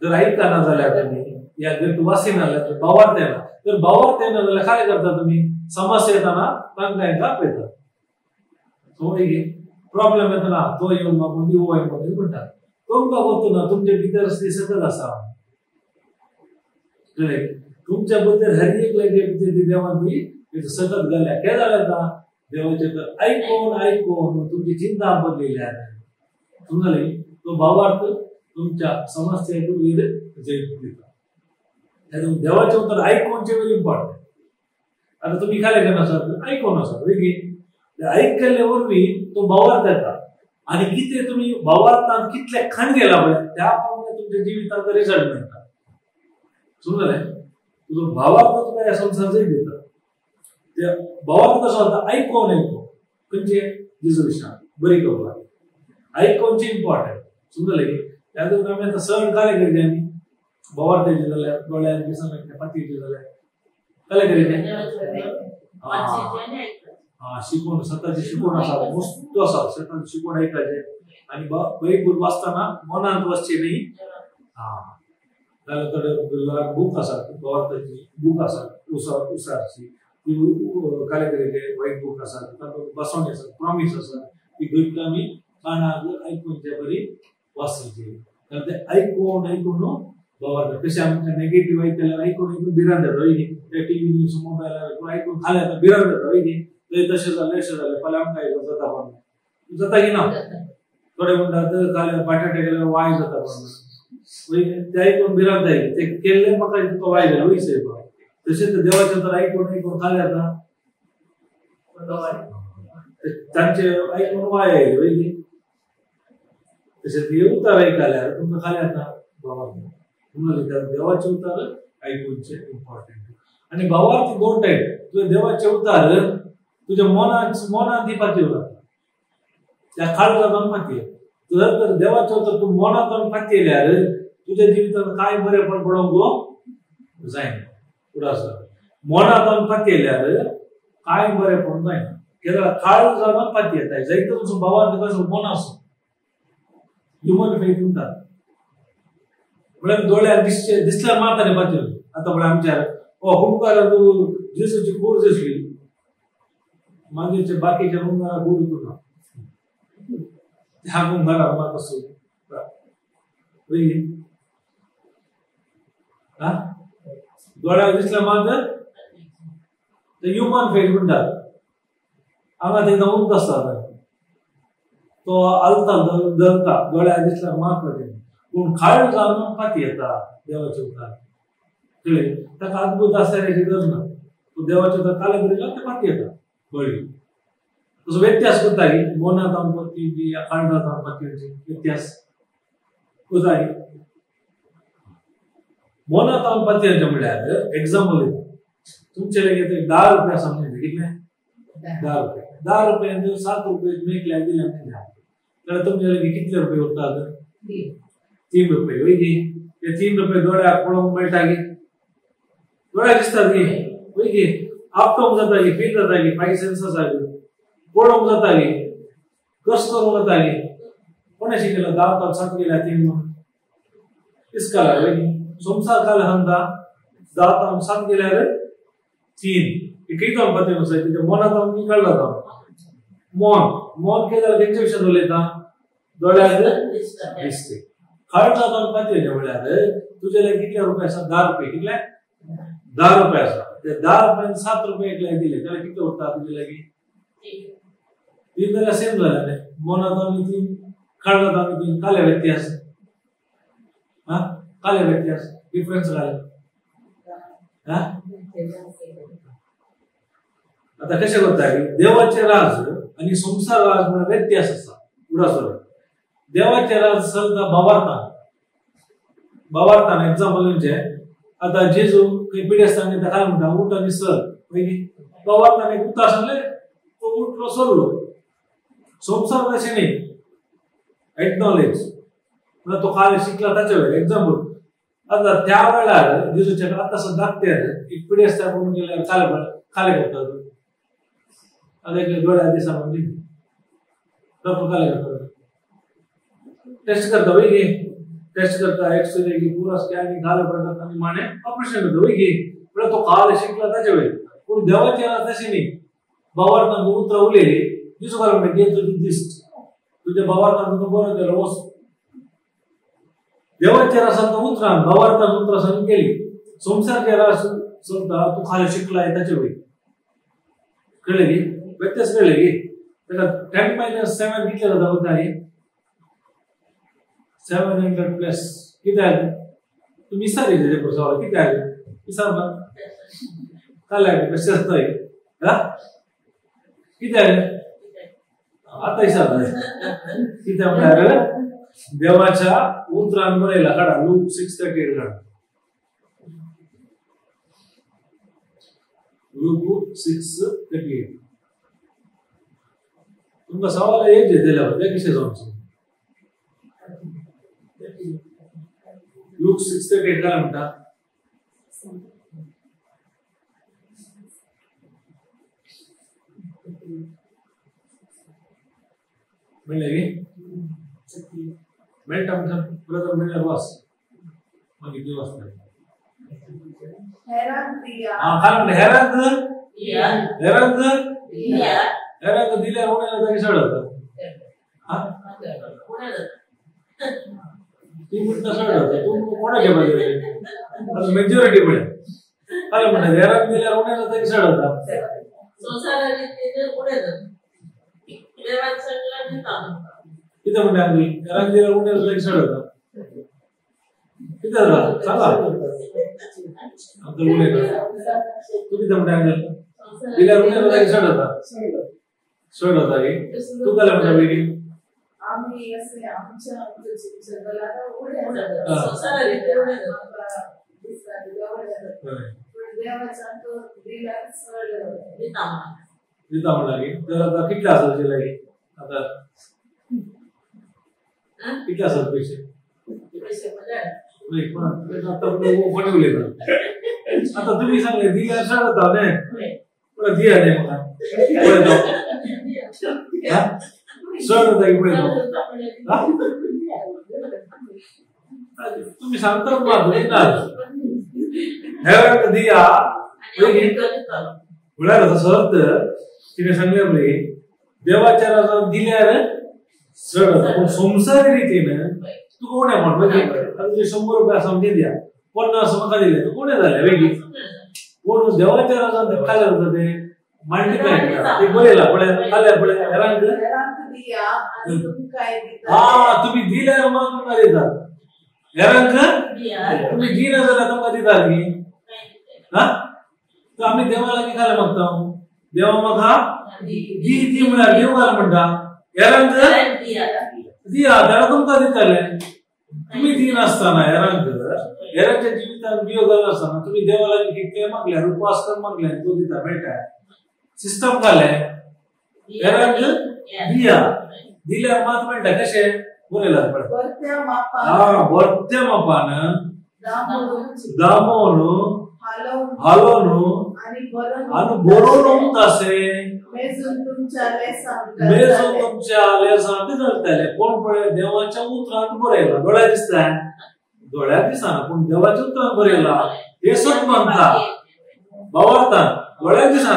जर ऐकताना जाल्यार तुम्ही या जर तूं वाचिना जाल्यार तर भावार्थ येना. तर भावार्थ येना जाल्यार काय करता तुमी? समस्या येताना तांकां हेका आपयतात. समजली? प्रॉब्लेम येताना तो येवन मागून दी, हो येवन मागून म्हणटात. तुमकां गोत्तू ना, तुमचे भितर सतत आसा. कळ्ळें? तुमच्या बद्दल हर एक लागे भितर देवान ती सतत घाल्या. केन्ना जाल्यार येता? देवाचे तर ऐकून ऐकून तुमची चिंता बदलली आहे. समजले? तो भावार्थ तुमच्या समस्येक वयर जैत दिता. देवाचे उतर ऐकूनचे वेरी इम्पॉर्टंट. आता तुम्ही खाले केन्ना आसात? ऐकून आसात वेगळी. ऐकल्ले वरवीं तो भावार्थ येता आनी कितें तुमी भावार्थान कितले खाण गेला पळय त्या प्रमाणे तुमच्या जिवितांत रिजल्ट मेळटा. समजलें? तुजो भावार्थ तुका ह्या संवसार जैत दिता. त्या भावार्थ कसो जाता? ऐकून ऐकून. खंयचे? जेजू विशाल बरी खबर ऐकूनचे इम्पॉर्टंट. समजलें की? त्या आमी आतां सण काय करचे? आमी भावार्थ येचे जाल्यार दोळ्यार दिसना फाती येचे जाल्यार काय करचे? हा शिकवण स्वतःची शिकवण आसा, मस्त आसा स्वतःची शिकवण ऐकायचे आनी बायबल वाचतना मनांत वाचचे न्ही. हा जाल्यार थोडे बूक आसात, भावार्थाची बूक आसात, उसारची ती काय करचे? व्हायट बूक आसात, तातूंत बसवणी आसात, प्रॉमीस आसात, ती घट्ट आमी कानाक ऐकून ते बरी वाचची. कारण ते ऐकून ऐकून भावार्थ कशें आमकां नेगेटीव ऐकल्यार ऐकून ऐकून भिरांत येता वय न्ही. त्या टीव्ही न्यूज मोबायलार ऐकून खाल्यार आतां भिरांत येता वय न्ही. थंय तशें जालें अशें जालें फाल्यां आमकां जाता पण जाता की ना. थोडे म्हणटात खाल्यार बटाटे गेल्यार वाय जाता पण वय, ते ऐकून भिरांत आयली, ते केल्लें म्हाका तुका वाय जालें वय सायबा. तशेंच देवाचें तर ऐकून ऐकून खाल्यार आतां तांचे ऐकून वाय आयली वय न्ही. तशेंच हे उतर ऐकल्यार तुमकां खाल्यार आतां भावार्थ. म्हणून देवाचे उतर ऐकूनचे इम्पॉर्टंट. आनी भावार्थ दोन टायप. तुवें देवाचे उतर तुज्या मनांत ती फाती उरता, त्या काळजान फाती. जर तर देवाचो उतर तूं मनांत फाती येयल्यार तुज्या जिवितांत कांय बरेंपण पडोवंक जायना. फुडें आसा मनांत फाती येयल्यार कांय बरेंपण जायना. कित्याक काळजान फाती येता. जायते तुजो भावार्थ कसो मन आसूं ह्युमन फेथ म्हणटात. म्हळ्यार दोळ्यार दिसचे दिसल्यार मारता न्ही फाती. आतां म्हळ्यार आमच्या हुमकार तूं जेजूची कूड दिसली, मागीरचे बाकीच्या हुंगारा कूड तुका त्या हुंगारा म्हाका कसो दोळ्यार दिसल्यार मात ते ह्युमन फेथ म्हणटात. हांगा तेंकां उंच आसता तो हालता धरता दोळ्यार दिसल्यार मात पडटा, पूण खाळ जावन फाती येता देवाच्या उतार. कळ्ळें? ताका अद्भुत आसल्यार गरज ना. तो देवाचे तर काले बरयला ते फाटी येता कळ्ळी. तसो व्यत्यास करता की मोना जावन पत्ती काळजा जावन पत्ती व्यत्यास करता की मोना जावन पत्ती म्हळ्यार एग्जाम्पल दिता तुमचे लागीं 10 रुपया समजले कितले 10 रुपया 10 रुपया 7 रुपये मेकल्याक दिले जाल्यार तुमचे लागीं कितले रुपये उरतात 3 रुपये वय की ते 3 रुपये दोळ्याक पळोवंक मेळटा की दोळ्याक दिसतात की वय की आपटोवंक जाता की फील जाता की 5 सेन्स आसा की पळोवंक जाता की कस करूंक जाता की कोणें शिकयला 10 ताव 7 गेल्या 3 म्हणून इसकाला वय की संवसार काल सांगता 10 ताव 7 गेल्यार 3 कितें जावन पत्ते तिच्या मनात जावन की कळला जावन मन मन कितें जाल्यार तेंच्या विशयान उलयता दोळ्याक दिसते खर्च जावन पत्ते म्हळ्यार तुजे लागीं कितले रुपये आसा 10 रुपये कितले 10 रुपये आसा ते 10 रुपयान 7 रुपये एकल्याक दिले जाल्यार कितले उरता तुजे लागीं 3 जाल्यार सेम जालें न्ही मनात आमी 3 काळजांत आमी 3 काले व्यत्यास हा काले व्यत्यास डिफरन्स काले हा. आता कशें करता की देवाचे राज आनी संवसार राज म्हळ्यार व्यत्यास आसा उडास देवाचे राज चलता भावार्थान भावार्थान एग्जाम्पल म्हणजे आता जेजू खंय पिडेस्तांक ताका काय म्हणटा उठ आनी सर पयलीं भावार्थान एक उठता आसले तो उठलो सरलो. संवसार तशें न्ही एक्नॉलेज म्हळ्यार तो काल शिकला ताचे वयर एग्जाम्पल आता त्या वेळार जेजूच्या आतां सद्दां एक पिडेस्ताक पळोवन गेल्यार काले काले करता आता एक दोळ्या दिसा म्हणजे डॉक्टर काले करता टेस्ट करता वय की टेस्ट करता एक्सरे की पुरा स्कॅनिंग काले पडटा आनी माने ऑपरेशन करता वय की म्हळ्यार तो काले शिकला ताचे वयर. पूण देवाचे राज तशें न्ही भावार्थान उतरां उलयली जेजू काय म्हणटा घे तुजी दिश्ट तुज्या भावार्थान तुका बरो केलो वच. देवाचे राजान उतरान भावार्थान उतरां सांगून केली. संवसारचे राज चलता तूं खाली शिकलाय ताचे वयर कळ्ळें की व्यत्यास कळ्ळें की ताका 10 - 7 कितले जाता वता 700 प्लस कितें आलें तूं मिसार येयले तेजे सवाल कितें आलें मिसार ना काल आयलें कशें आसता हा कितें आलें आतां विचार कितें म्हळ्यार देवाच्या उतरान बरयला काडा लूक 6:38 काडा लूक 6:38 तुमकां सवाल एक दिल्या ते कशें जावचें लूक 6:38 काय म्हणटा मेळ्ळें की मेळटा म्हणटा ब्रदर मेळ्ळ्यार वास मागीर देव आसता. हा काय म्हणटा हेरांक हेरांक हेरांक दिल्यार उणें जाता की चड जाता हा ती म्हणटा चड जाता तूं कोणाक घेवपाक जाय मेजॉरिटी म्हळ्यार काय म्हणटा हेरांक दिल्यार उणें जाता की चड जाता कितें म्हणटा आमी हेरांक दिल्यार उणें जाता की चड जाता कितें जाता सांगा अंकल उलयता तूं कितें म्हणटा अंकल दिल्यार उणें जाता की चड जाता चड जाता की तूं काय म्हणटा बेगी
आमी असे आमच्या
दिता म्हणला की तर आता कितले आसा तुजे लागीं आतां कितले आसात पयशे आतां कोणी उलयता आतां तुमी सांगले दिल्यार चड जाता न्ही पण दिया न्ही म्हाका पळयता चड जाता की पळयता तुमी सांगतात म्हाका तुमी ना हेरांक दिया म्हळ्यार तसो अर्थ तिणें सांगलें पळय देवाच्या राजान दिल्यार चड जाता पूण संवसारी रितीन तुका उणें म्हण आतां तुजे 100 रुपया आसा म्हणजे दिया 50 म्हाका दिले तुका उणें जालें वेगळी पूण देवाच्या राजान ते काय जाता ते मल्टिप्लाय ते बरयला पळय खाल्यार पळय हेरांक हा तुमी दिल्यार मग तुमकां दितात हेरांक तुमी दिना जाल्यार तुमकां दितात की हा तर आमी देवा लागीं घाले मागता, देवा म्हाका दी दी म्हळ्यार देव घाल म्हणटा, हेरांक दिया, देवा तुमकां दितले. तुमी दिनासतना हेरांक, हेरांच्या जिवितांत बियो घालनासतना तुमी देवा लागीं कितले मागल्यार, उपवास करून मागल्यार तो दिता, मेळटा. सिस्टम घाले हेरांक दिया, दिल्यार मात मेळटा. कशें बरयला पळय, बरत्या मापान दामोवन हालोवन आनी बरोवन उतासे
मेजून तुमच्या
लेसांत घालतले. कोण पळय देवाच्या उतरांत बरयला, दोळ्या दिसता, दोळ्या दिसना पूण देवाच्या उतरांत बरयला. हे सत मानता भावार्थान, दोळ्या दिसना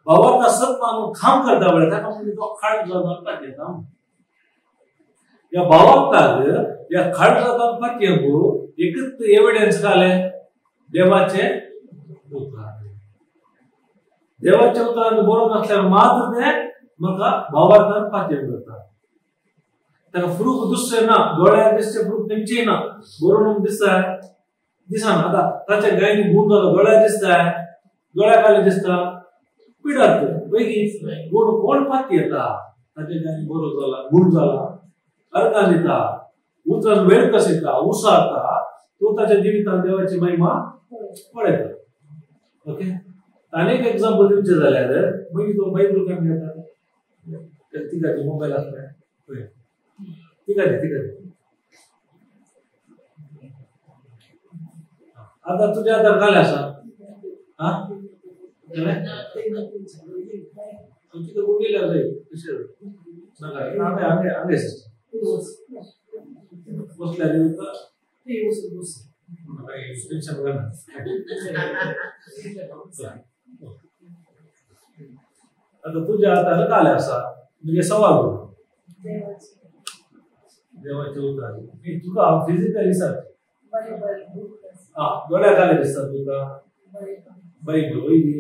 भावार्था सत मानून काम करता पळय, ताका म्हणजे तो खाड जाता पातयेता. ह्या भावार्थाक ह्या खाड जाता पातयेंक एकच एविडन्स घाले देवाचे उतरान. देवाच्या उतरान बरोवन आसल्यार मात ते म्हाका भावार्थान पातयेन करता. ताका प्रूफ दुसरें ना, दोळ्यार दिसचे प्रूफ तेंचेय ना, बरोवन दिसता दिसना. आतां ताच्या गायनी गूण जालो, दोळ्यार दिसता, दोळ्या खाली दिसता, पिडात वैगी गुण कोण पातयेता, ताच्या गायनी बरो जाला, गूण जाला, अर्गां दिता, उतरान वेळ कसयता, उसारता, तो ताच्या जिवितान देवाची महिमा पळयता. ओके, आनी एक एग्जाम्पल दिवचें जाल्यार मागीर तो बायबल काडून घेता, तिका ती मोबायल आसले पळय, तिका दी, तिका दी. आतां तुज्या आतां घालें आसा, आं तिका गुगेल्यार जाय कशें नाका, हांगे हांगे सिस्टम बसल्यार दिवता, टेन्शन घेना. आतां तुज्या हातार घालें आसा, म्हणजे सवाल देवाचे उतर तुका हांव फिजिकली सांगता, दोळ्या घाले दिसता तुका बायबल वयली,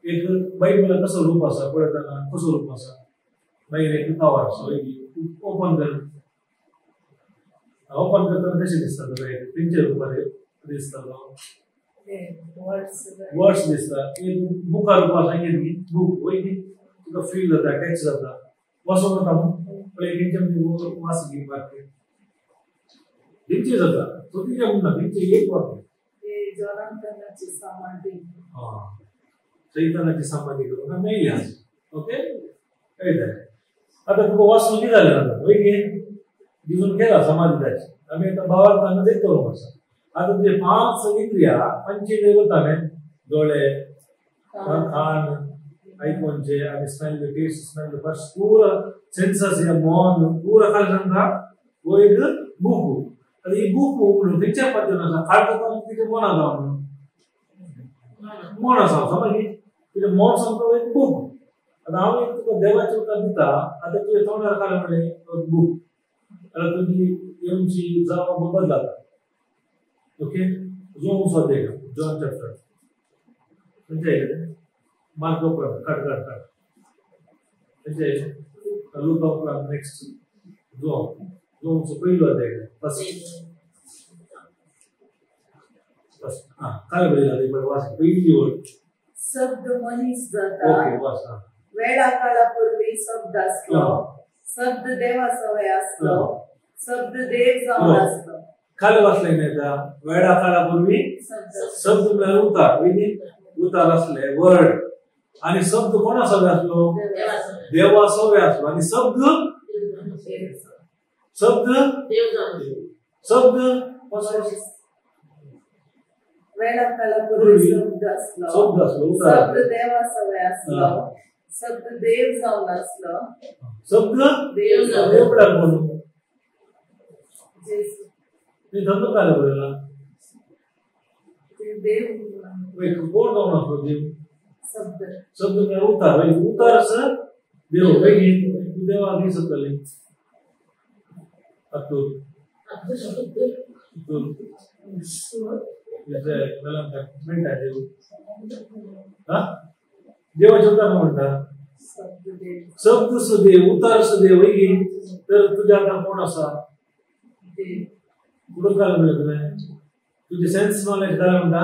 एक बायबला कसो रूप आसा पळयतना, कसो रूप आसा, मागीर एक कवर आसा वयली, ओपन कर, ओपन करतना कशें दिसता तुका, खंयच्या रुपार दिसता, वर्ड्स दिसता, एक बुका रुपार सांगितली बूक वयली, तुका फील जाता, टच जाता, वचोन वता पळय खंयच्या वास घेवपाक खंयचे जाता, तो कितें म्हणना खंयचे एक वाक्य सैतानाची समाधी करूंक मेळ्ळी आसा. ओके, कळटा. आतां तुका वाचून कितें जालें आतां वयगी दिसून केला समाधी ताची, आमी आतां भावार्थान देखतो आसा. आतां तुजे 5 इंद्रिया पंचेंद्रिय वता न्ही, दोळे, कान, आयकोनचे आनी स्मेल, टेस्ट, स्मेल, फर्स्ट पुरा सेन्सस या मन पुरा खाली सांगता हो एक बूक. आतां ही बूक उगडून खंयच्या पद्दतीन आसा, काडटा तिचें मन आसा, मन आसा समज, तुजें मन सामको एक बूक. आतां हांव एक तुका देवाचें उतर दिता, आतां तुजें तोंडार काडलें म्हणलें बूक, आतां तुजी येवची जावं बदलता. ओके, जोन सोदे जॉन चॅप्टर खंयचे आयलें, मार्क उपरांत काड काड काड खंयचे आयलें, लुका उपरांत नेक्स्ट जोन, जोनचो पयलो अध्याय फर्स्ट फर्स्ट. आं, काय बरयला ते पळय वाच, पयली वळ.
शब्द मनीस जाता,
ओके वाच.
वेळा काळा पूर्वी शब्द आसलो, शब्द देवा सवय आसलो, शब्द देव जावन आसलो.
खाली वाचलें न्ही आतां, वेळा काळा पूर्वी शब्द म्हळ्यार उतार, वयली उतार आसले वर्ड, आनी शब्द कोणा सवय आसलो, देवा सवय आसलो, आनी शब्द शब्द शब्द
वेळा काळा पूर्वी शब्द आसलो,
शब्द आसलो,
शब्द देवा सवय आसलो, शब्द देव जावन आसलो,
शब्द
देव
जावन. कोण धंदो काय बरयला,
देव
कोण जावन आसलो देव,
शब्द,
शब्द म्हळ्यार उतार, उतार आसा देव, वयगी तूं देवाक दिसतलें. अतुल अतुल मेळटा देव, देवाचे उतार म्हणटा, शब्द सुदेव, उतार सुदेव, वयगी तर तुज्या आतां कोण आसा, कुठं काय म्हणलं तुवें, तुजें सेन्स नॉलेज काय म्हणटा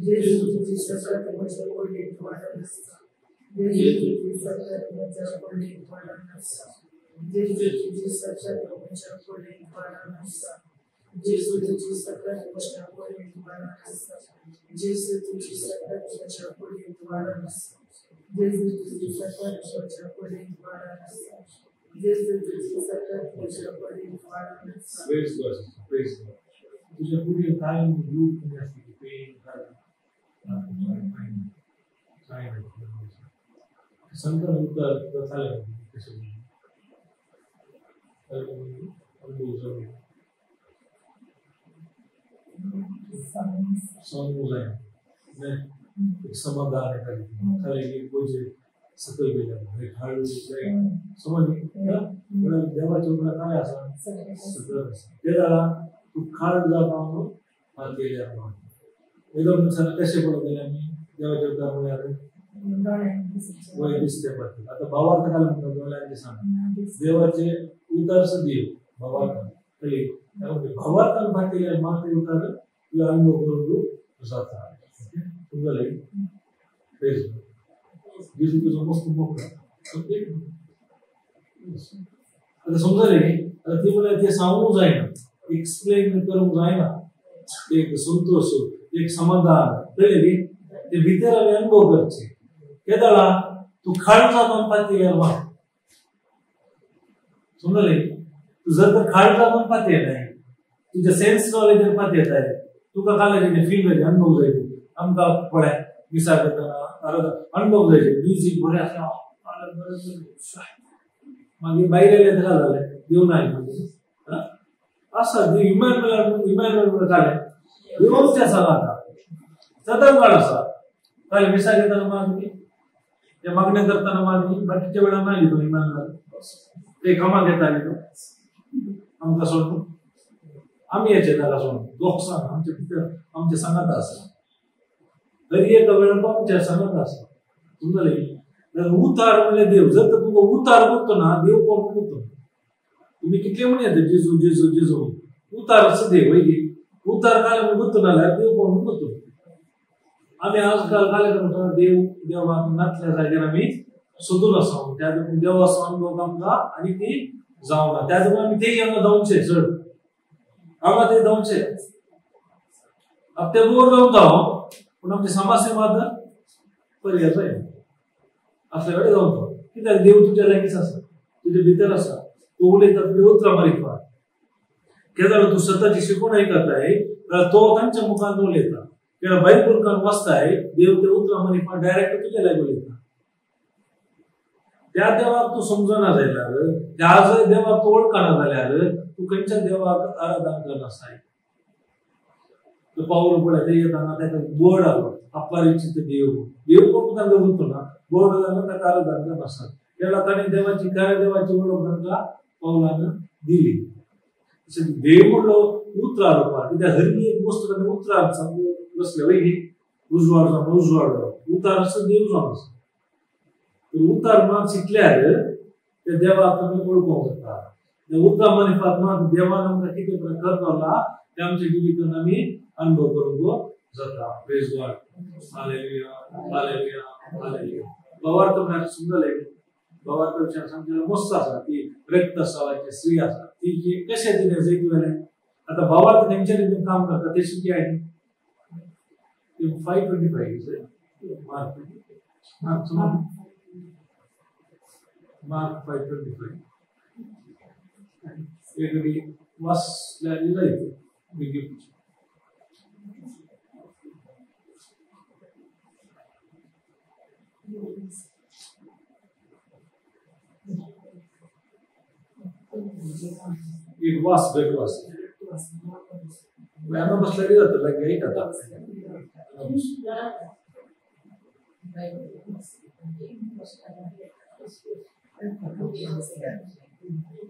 जेजू तुजी सकत म्हज्या कुडींत वाडून आसा. जेजू तुजी सकत म्हज्या कुडींत वाडून आसा. जेजू तुजी सकत म्हज्या कुडींत वाडून आसा. जेजू तुजी सकत म्हज्या कुडींत वाडून आसा. जेजू तुजी सकत म्हज्या कुडींत वाडून आसा. जेजू तुजी सकत म्हज्या कुडींत वाडून आसा. जेजू तुजी सकत म्हज्या कुडींत वाडून आसा.
Praise God, praise God. तुझ्या कुडीन काय दूख कमी आसली की पेन काय काय संतान उतर तुका जालें कशें अनुभव जालो सांगू जायना एक समाधान येतालें खाली एक वजें सकयल गेलें एक हळू समजली. म्हणल्यार देवाचें उपरांत काय आसा सकयल आसा तें जालां तूं खाड जाता म्हणून मातयेर एदो मनशान कशें पळोवंक गेलें आमी देवाचें उतर म्हळ्यार वय दिसते पडटा. आतां भावार्थ घाल म्हणटा दोळ्यांनी दिसना देवाचे उतर देव भावार्थ कळ्ळी. भावार्थान भातिल्यार मात उतर तुवें अनुभव करूंक जाता. समजलें? प्रेज जेजू तुजो मस्त मोकळो. आतां समजलें न्ही? आतां ती म्हळ्यार तें सांगूंक जायना, एक्सप्लेन करूंक जायना. एक संतोश, एक समाधान कळ्ळें न्ही? ते भितर आमी अनुभव करचे. केदळा तूं खाड जावन पातयल्यार वा समजलें? तूं जर तर खाड जावन पातयलाय तुज्या सेन्स नॉलेजान पातयताय तुका कालाचे फील जायचे अनुभव जायचे. आमकां पळय मिसाक करतना अनुभव जायचे म्युजीक बरें आसा मागीर भायर येयले ताका जालें देव ना मागीर आसा देव इमॅन्युअल इमॅन्युअल जालें देव आमच्या सांगाता सदां काळ आसा. काय मिसाक येताना मागणी ते मागणें करतना मागणी बाकीच्या वेळार मागली तो इमॅन्युअल ते कामाक येताली तो आमकां सोडून आमी येचे ताका सोडून दोगसांग आमचे भितर आमच्या सांगाता आसा. तरी एका वेळार तो आमच्या सांगाता आसा. समजलें? उतार म्हणल्यार देव. जर तर तुमकां उतार करतो ना देव कोण करतो तुमी कितले म्हण येता जेजू जेजू जेजू उतार असो देव वय उतार काले म्हूण करतो ना जाल्यार देव कोण करतो. आमी आजकाल काले करता देव देवाक नातल्या जाग्यार आमी सोदून आसा. त्या देखून देवाचो अनुभव आमकां आनी ती जावना. त्या देखून आमी तेय हांगा जावचे चड हांगा ते जावचे ते बोर जावन जावं पूण आमची समाज मात पर्याय जाय असल्या कडेन जावन तो. कित्याक देव तुज्या लागींच आसा, तुजे भितर आसा. तूं उलयता तुजी उतरां मारिफात केदळ तूं सताची शिकून आयकताय जाल्यार तो तांच्या मुखान उलयता. केन्ना बायबल बुकान वाचताय देव ते उतरां मारिफात डायरेक्ट तुज्या लागीं उलयता. त्या देवाक तूं समजना जाल्यार, त्या देवाक तूं वळखना जाल्यार तूं खंयच्या देवाक आराधन करनासाय. तो पावल पळय ते येताना ताका बोर्ड आलो अपरिचित देव. देव कोण तांकां उरतो ना बोर्ड जालो ताका आराधन करनासतात. तेन्ना ताणें देवाची खऱ्या देवाची वळख तांकां पावलान दिली. तशें देव म्हणलो उतरां रोवपाक कित्याक हर एक वस्तू ताणें उतरां सांगून बसले वय न्ही. उजवाड जावन उजवाड जावन उतार असो देव जावन आसा. उतार मात शिकल्यार त्या देवाक तुमी वळखूंक जाता. त्या उतरां मारिफात मात देवान आमकां कितें करपाक तें आमच्या जिवितान आमी अनुभव करूंक जाता. Praise God. Hallelujah, hallelujah, hallelujah. भावार्थ म्हळ्यार समजलें? भावार्थ विचार सांगचें मस्त आसा. ती रक्तस्रावाची स्त्री आसा ती कशें तिणें जैत व्हेलें. आतां भावार्थ खंयच्या रितीन काम करता तें शिकी आयली. 5:25 मार्क मार्क मार्क 5:25 एक वाचल्यार जायत बेगीन. एक वास भेट वास हांगा बसल्यार जाता लागीं आयकता.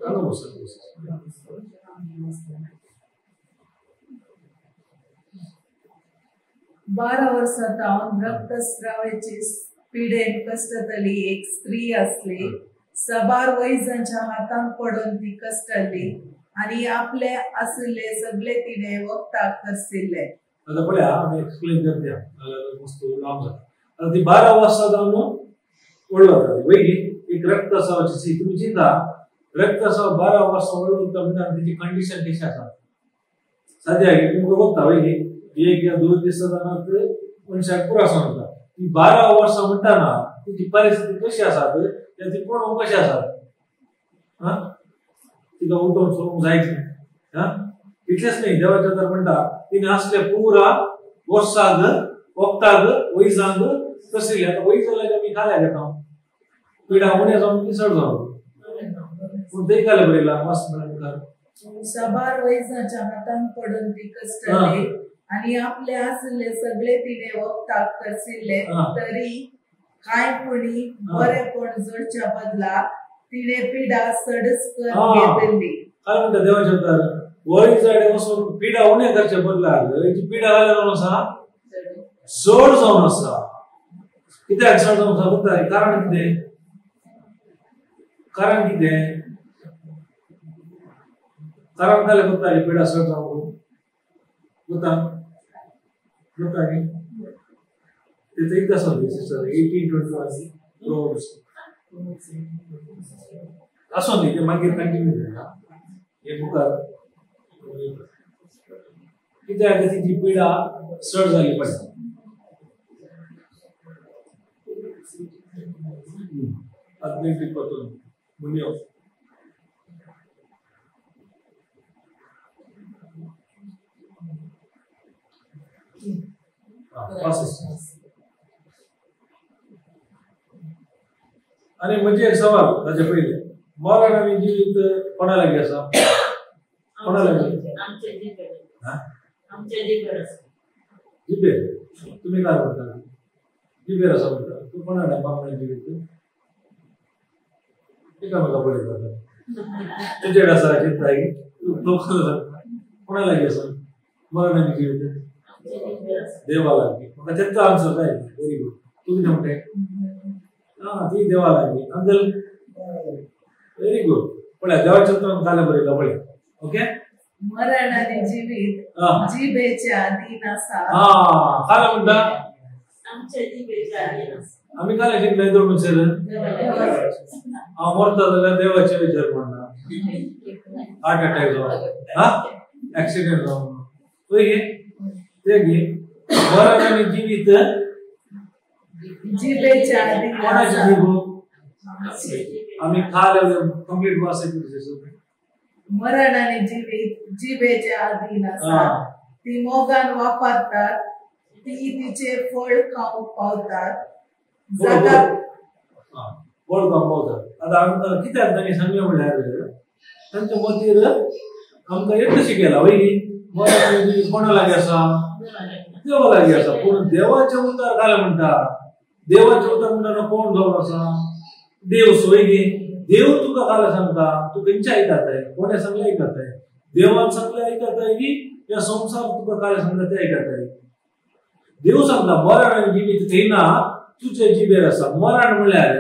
हांगा बस
12 वर्सां तावन रक्तस्रावाचे पिडेन कष्टतली एक स्त्री आसली. सबार वैजांच्या हातांत पडून ती कष्टली आनी आपले आशिल्ले सगळे तिणे वखदाक खर्चिल्ले.
आतां पळया आमी एक्सप्लेन करया मस्त लांब जाता. आतां ती 12 वर्सां जावन व्हडलो जाता वयली एक रक्तस्रावाची सी तुमी चिंता रक्तस्राव 12 वर्सां व्हडलो जाता म्हणटा तेची कंडिशन कशी आसा सद्या तुमकां बघता वयली 1 या 2 दीस जातना मनशाक पुरो आसून वता. ती 12 वर्सां म्हणटा ना तिची परिस्थिती कशी आसा ती पळोवंक कशी आसा हा तिका उठोवन सोडूंक जायच न्ही. इतलेंच न्ही देवाच्या तर म्हणटा तिने असले पुरा वर्साक वखदाक वैजांक कसली आतां वैज जाल्यार आमी खाल्या घेता पिडा उणें जावन की चड जावन पूण तें खालें बरयलां वाच मुखार
साबार वैजाच्या हातान पडून ती कश्टली आनी आपले आसले सगळे तिणे वखदाक करसिल्ले तरी कांय कोणी बरेपण जोडच्या बदला तिणे पिडा चडच कर घेतली.
काय म्हणटा देवाच्या तर वैजाडे वचून पिडा उणें करचे बदला हिची पिडा घाल्या जावन आसा चड जावन आसा. कित्याक चड जावन आसा म्हणटा कारण कितें कारण कितें कारण जालें कोत्ता पिडा चड जावन कोत्ता कोत्ता न्ही ते एकदां सांगली सिस्टर 1821 प्रोवर्ब्स आसूं न्ही ते मागीर कंटिन्यू करया हे मुखार कित्याक तिची पिडा चड जाली पडटा. 18 21 मुनियो आनी म्हणजे एक सवाल ताचे पयलें मरण आनी जिवीत कोणा लागीं आसा कोणा लागीं जिबेर तुमी काय म्हणटा जिबेर आसा म्हणटा तूं कोणा मरण जिवीत एकामेका पळयता तुजेड आसा चिंता तूं कोणा लागीं आसा मरण आनी जिवीत देवा लागीं. म्हाका तेंचो आन्सर जाय. Very good. तूं कितें म्हणटाय आं ती देवा लागीं अंकल व्हेरी गुड. पळया देवाच्या उतरान कालें बरयलां पळया. ओके
मरण आनी जिवीत जिबेच्या अधीन आसा.
आं कालें म्हणटा आमी कालें शिकले दोन म्हणसर हांव मरता जाल्यार देवाचे विचार म्हणटा हार्ट अटॅक जावन हा एक्सिडेंट जावन पळय ते घे मरण आनी जिवीत
जिबेच्या अधीन.
कोणाची जीभ आमी काल कंप्लीट वाचायची.
मरण आनी जिवीत जिबेच्या अधीन आसा ती मोगान वापरतात ती तिचे फळ खावंक पावतात
फळ खावंक पावतात. आतां आमकां कित्याक तांणी सांगलें म्हणल्यार तांच्या मतीर आमकां एकटें शिकयलां वय मरण आनी जिवीत कोणा लागीं आसा देवा लागीं आसा. पूण देवाचें उतर घालें म्हणटा देवाचें उतर म्हणटा कोण जावन आसा देव सोय गे देव तुका काल सांगता तूं खंयचे आयकताय कोणें सांगलें आयकताय देवान सांगलें आयकताय की ह्या संवसार तुका काल सांगता तें आयकताय. देव सांगता मरण आनी जिवीत थंय ना तुजे जिबेर आसा. मरण म्हणल्यार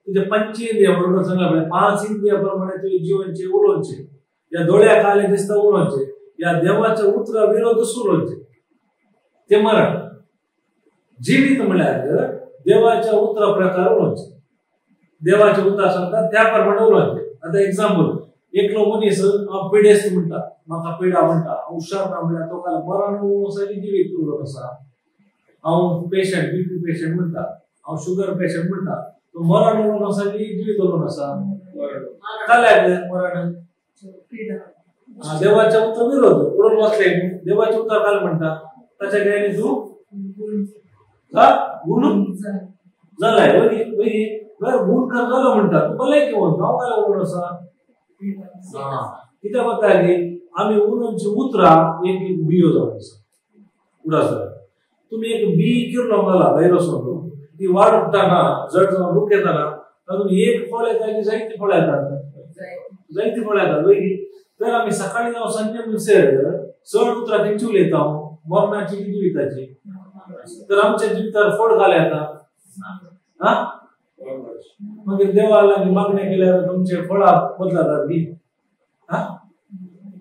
तुजे पंचेंद्रिया बरोबर सांगला पळय 5 इंद्रिया प्रमाणे तुजें जिवनचें उलोवचें ह्या दोळ्या काले दिसता उलोवचें ह्या देवाच्या उतरा विरोध उलोवचें तें मरण. जिवीत म्हणल्यार देवाच्या उतरा प्रकार उलोवचें देवाचे उतर सांगता त्या प्रमाणे उलोवचें. आतां एग्जाम्पल एकलो मनीस हांव पिडेस्त म्हणटा म्हाका पिडा म्हणटा हुशार ना म्हणल्यार तो काल मरण उलोवन आसा आनी जिवीत उलोवन आसा. हांव पेशंट बीपी पेशंट म्हणटा हांव शुगर पेशंट म्हणटा तो मरण उलोवन आसा की जिवीत उलोवन आसा काल्याक मरण देवाच्या उतर विरोध उलोवन बसले देवाचे उतर काल म्हणटा ताच्या गायनी तूं गुण जालाय वय वय बरं गुण कर जालो म्हणटा तूं भलायकी म्हणटा हांव काय उलोवन आसा. कित्याक वता आमी उलोवची उतरां एक एक बियो जावन आसा उडास तुमी एक बी किरलो घाला भायर वचून ती वाडटना जड जावन रूख येताना तातूंत एक फळ येता की जायतीं फळां येतात जायतीं फळां येतात वय. तर आमी सकाळी जावं सांजे म्हणसर चड उतरां खंयची उलयता मरणाची की जिविताची तर आमच्या जिवितार फळ घाल येता हा मागीर देवा लागीं मागणें केल्यार तुमचे फळां बदलतात गी हा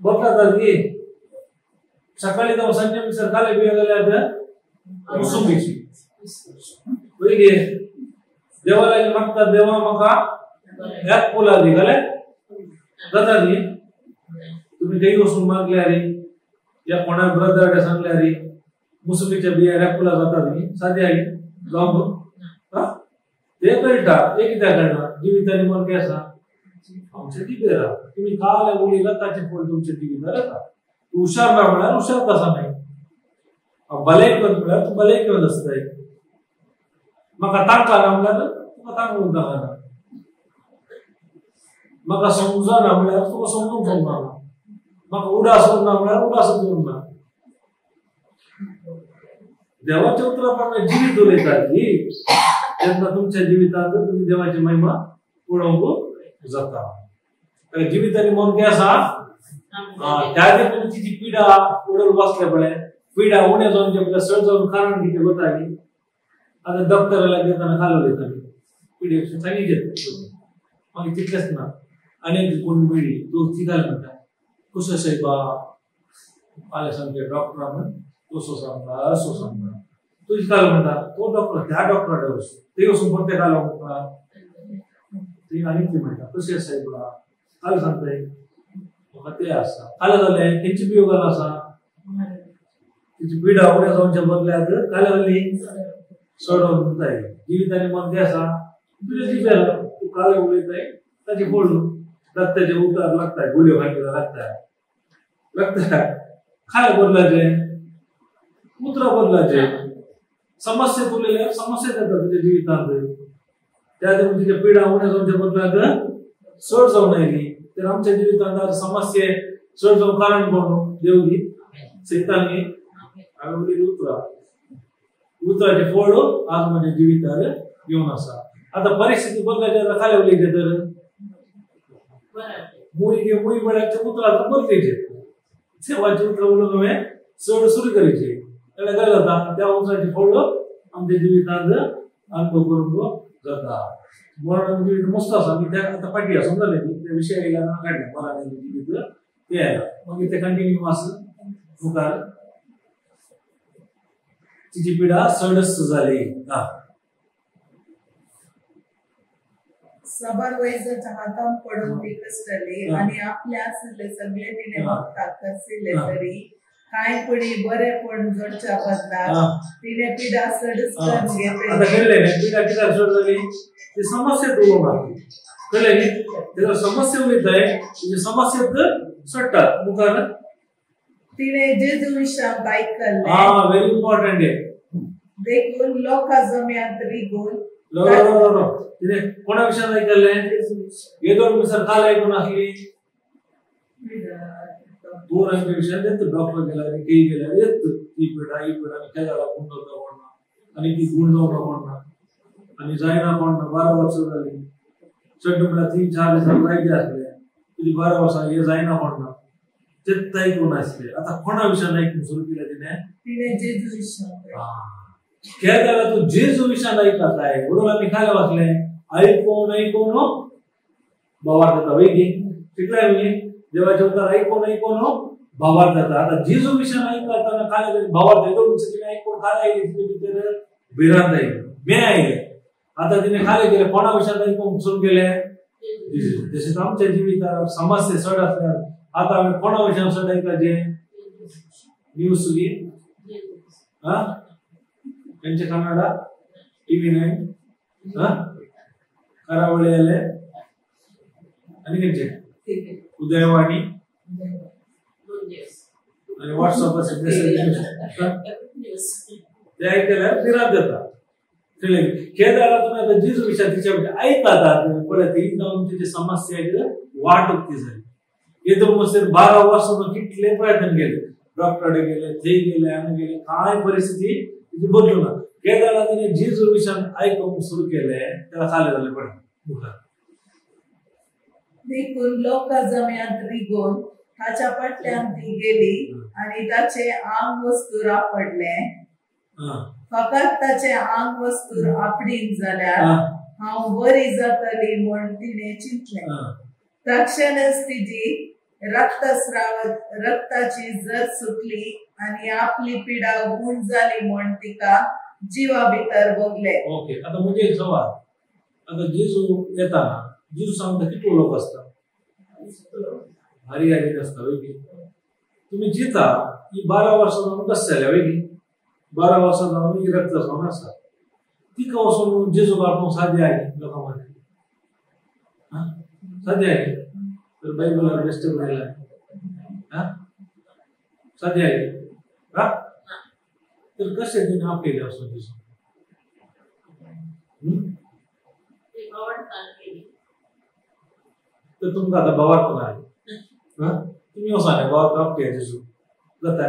बदलतात गी सकाळी जावं सांजे मिसर खाले बियो जाल्यार मोसंबीची पयली देवा लागीं मागता देवा म्हाका ह्याच फुलां दी जाल्यार जाता न्ही. तुमी खंय वचून मागल्यार या कोणा ब्रदर कडेन सांगल्यार मोसंबीच्या बिया ह्या फुलां जाता न्ही सादी आई जावं ते कळटा. ते कित्याक कळना? जिवितांनी मन कितें आसा आमच्या जिबेर आहा. तुमी काल उलयला ताचें फळ तुमच्या जिवितार येता. तूं हुशार ना म्हळ्यार हुशार आसा न्ही, भलायकेवंत म्हळ्यार तूं भलायकेवंत आसताय. म्हाका तांक ना म्हळ्यार तुका तांक उरता ना, म्हाका समजना म्हळ्यार तुका समजूंक समजना, म्हाका उडास उरना म्हळ्यार उडास उरना. देवाच्या उतरा प्रमाणे जिवीत उलयतात न्ही तेन्ना तुमच्या जिवितांत तुमी देवाची महिमा पळोवंक जाता. जिवितांनी मन कितें आसा त्या देखून तिची पिडा उडोवन बसले पळय पिडा उणें जावन पळय सड जावन कारण कितें वता न्ही. आतां डॉक्टरा लागीं वतना खालो उलयता पिडे सांगितलें मागीर तितलेंच ना आनी कोण मेळ्ळी तो ती घाल म्हणटा कसो सायबा फाल्यां सामकें डॉक्टरान तसो सांगता असो सांगता. तुजी काल म्हणटा तो डॉक्टर त्या डॉक्टरा कडेन वच ते वचून परते काल म्हणटा ती आनी ती म्हणटा कशें सायबा काल सांगताय म्हाका तें आसा. काल जालें तेंची बियो घाल आसा तिची पिडा उणें जावच्या बदल्याक काल जाली चड म्हणटाय. जिवितांनी मन कितें आसा तुजें जिबेर तूं काल उलयताय ताचें फळ रक्ताचे उतार लागताय गुळयो खायला लागताय लागताय खाय बदलाचें उतरां बदलाचें समस्या उरलेल्या समस्या येता तुज्या जिवितांत. त्या देखून तिच्या पिडा उणें जावच्या बदलाक चड जावन आयली. तर आमच्या जिवितांत समस्या चड जावन कारण कोण? देव न्ही, सैतान न्ही. हांवें उलयली उतरां, उतराचें फळ आज म्हज्या जिवितार येवन आसा. आतां परिस्थिती बदलाची आतां खाली उलयचे तर मुय घे मुय म्हळ्यार ते उतरां बदलायचे. देवाची उतरां उलोवन हांवें चड सुरू करायची जाल्यार काय जाता त्या उतराचें फळ आमच्या जिवितांत अनुभव करूंक जाता. मरण जिवीत मस्त आसा. आमी त्या आतां फाटीं समजलें न्ही ते विशय आयला काडलें मरण जिवीत तें आयलां मागीर ते कंटिन्यू आसा मुखार तिची पिडा चडच जाली.
सबर वैजाच्या हातान पडून ती कष्टली आणि आपले आसले सगळे तिने वखदाक खर्चिले तरी काय पडी बरेपण जोडच्या बदलाक तिने पिडा चडच करून घेतली.
आता कळ्ळें न्ही पिडा कित्याक चड जाली? ती समस्या उलोवंक लागली. कळ्ळें न्ही? तेका समस्या उलयताय तुजी समस्या चडटा मुखार.
तिने जेजू विशांत आयकल्लें.
हा, व्हेरी इम्पॉर्टंट आहे.
देखून लोकां जम्यांत रिगून
तिने कोणा विशयांत आयकल्लें? येदोळ मिसर काल आयकून आसली दूर आमच्या विशयांत येत डॉक्टर गेल्यार केई गेल्यार येत ही पिडा ही पिडा आनी केदाळा गुण जाता कोण ना आनी ती गुण जावना कोण ना आनी जायना कोण ना. 12 वर्सां जालीं चड म्हळ्यार 3-4 दिसां जायते आसले तुजी 12 वर्सां हे जायना कोण ना तेच आयकून आसले. आतां कोणा विशयान आयकूंक सुरू केलें तिणें?
तिणें जेजू विशयांत.
केदाळा तूं जेजू विशयान आयकताय म्हणून आमी काय वाचलें आयकून आयकून भावार्थ जाता वय गी शिकलाय न्ही देवाचें उतर आयकून आयकून भावार्थ जाता. आतां जेजू विशयान आयकताना काय भावार्थ येदो तिणें आयकून काय आयली तिचे भितर भिरांत आयली मे आयलें. आतां तिणें काय केलें कोणा विशयान आयकूंक सुरू केलें? तशेंच आमच्या जिवितार समस्या चड आसल्यार आतां आमी कोणा विशयान चड आयकपाचें? न्यूज गी हा त्यांचे कन्नडा TV9 हा करावळी आले आनी खंयचे उदयवाणी आनी व्हॉट्सअपाचेर मेसेज ते आयकल्यार भिरांत येता. कळ्ळें? केदाळा तुमी आतां जेजू विशयान तिच्या आयकतात पळय ती जावन तिची समस्या वाट उक्ती जाली. येदो मसर 12 वर्सां कितले प्रयत्न केले डॉक्टरा कडेन गेले थंय गेले हांगा गेले काय परिस्थिती तिची बदलू ना. केदाळा तिने जेजू विशयान आयकूंक सुरू केलें त्याला खालें जालें पळय मुखार.
देखून लोकां जम्यांत रिगून ताच्या फाटल्यान ती गेली आनी ताचें आंग वस्तूर आपडलें. फकत ताचें आंग वस्तूर आपडीन जाल्यार हांव बरी जातली म्हूण तिणें चिंतलें. तक्षणच तिजी रक्ताची जर सुटली आणि आपली पिडा गुण झाली म्हण तिका जीवा भितर बघले.
ओके, आता म्हणजे एक सवाल, आता जेजू येताना जेजू सांगता किती लोक असतात, भारी हरी असता वैगी. तुम्ही जिता ही 12 वर्षां जावन बसले वैगी, 12 वर्षां जावन रक्त जावन आसा, तिका वचून जेजू बापूंक साध्य आहे लोकां मध्ये, साध्य आहे तर बायबलार बेस्ट बरयला, साध्य आहे हा, तर कशें तिणें आपयलें वचून जेजू? तर तुमकां आतां भावार्थ ना, तुमी वचना भावार्थ आपटे जेजू जाता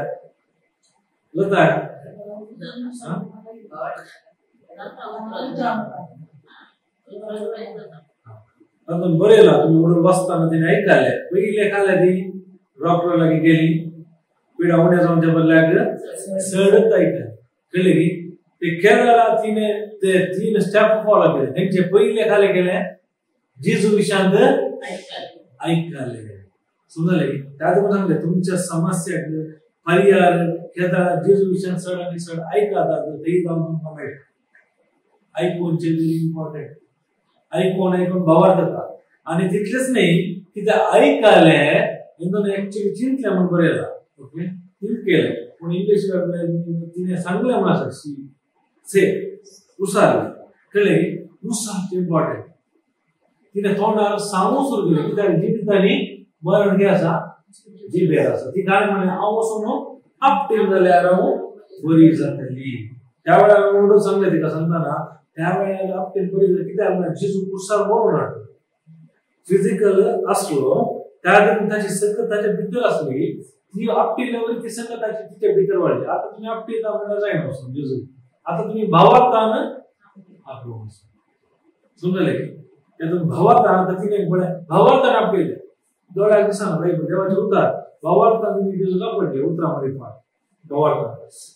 जाता. तातूंत बरयला तुमी उडून बसतना तिणें आयकलें, पयलें खालें ती डॉक्टरा लागीं गेली, पिडा उणें जावच्या बदल्याक चडच आयकलें, कळ्ळें की ते केरळा तिणें ते 3 स्टेप फॉलो केले. तेंचे पयलें खालें केलें जेजू विशांत आयकलें, समजलें की त्या तुमकां सांगलें तुमच्या समस्याक पर्याय केदा जेजू विशांत चड आनी चड आयकतात तेय जावन तुमकां मेळटा. आयकुवचे व्हेरी इम्पॉर्टंट, आयकून आयकून भावार्थ जाता. आनी तितलेंच न्ही कितें आयकलें तेतून एक्चुअली चिंतलें म्हूण बरयलां, ओके थिंक केलें, पूण इंग्लीश तिणें सांगलें म्हूण आसा से उसारलें, कळ्ळें की उसारचें इम्पॉर्टंट. तिणें तोंडार सांगूंक सुरू केलें, कित्याक जिवितांनी मरण कितें आसा, जिबेर आसा. ती काय म्हणलें हांव वचून आपटेल जाल्यार हांव बरी जातली. त्या वेळार म्हणून सांगलें तिका सांगतना त्या वेळार आपटेल बरी जातली, कित्याक म्हणल्यार जेजू कुर्सार मरून हाडलो, फिजिकल आसलो, त्या ताची सकत ताच्या भितर आसली, ती आपटिल्यावर ती सकत ताची तिच्या भितर वाडली. आतां तुमी आपटेता म्हणल्यार जायना वचून जेजू, आतां तुमी भावार्थान आपलो वचून, समजलें की तातूंत भावार्थान आतां तिणें पळय भावार्थान आपयलें, दोळ्याक दिसना बाई देवाचें उतर, भावार्थान तिणें जेजूक आपडलें उतरां मदीं फाट भावार्थान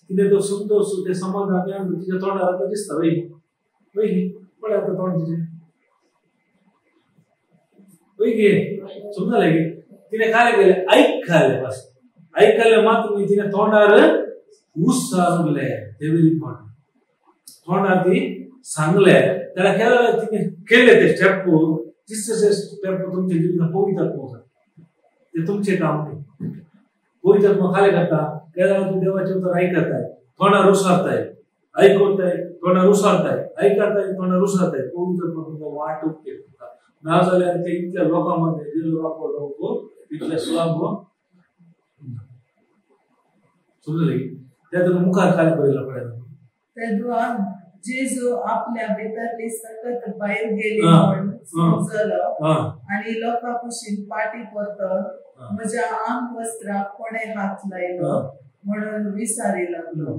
तिणें तो संतोश ते समाधान तिच्या तोंडार आतां दिसता वय वय पळय आतां तोंड तिचें वय गे, समजलें की तिणें खालें केलें आयकलें, बस आयकलें मात न्ही तिणें तोंडार उसारलें, तें व्हेरी इम्पॉर्टंट. तोंडार ती सांगलें त्याला केलं तिणें केले ते स्टेप, तिसरे स्टेप तुमच्या जिवितांत पवित्र आत्मो जाता, ते तुमचें काम न्ही. पवित्र आत्मो खालें करता केल्यार तूं देवाचें उतर आयकताय, तोंडार उसारताय, आयकताय तोंडार उसारताय, आयकताय तोंडार उसारताय, पवित्र आत्मो तुमकां वाट उक्ती करता. ना जाल्यार ते इतल्या लोकां मदें जेजू आपलो इतले सुलाभ समजलें की त्या मुखार खालें बरयलां पळय.
तेदवा जेजू आपल्या भितरली सकत भायर गेली म्हण समजलो आनी लोकां कुशीन पाटी परतून म्हज्या आंग वस्त्राक कोणें हात लायलो म्हणून विचारी लागलो.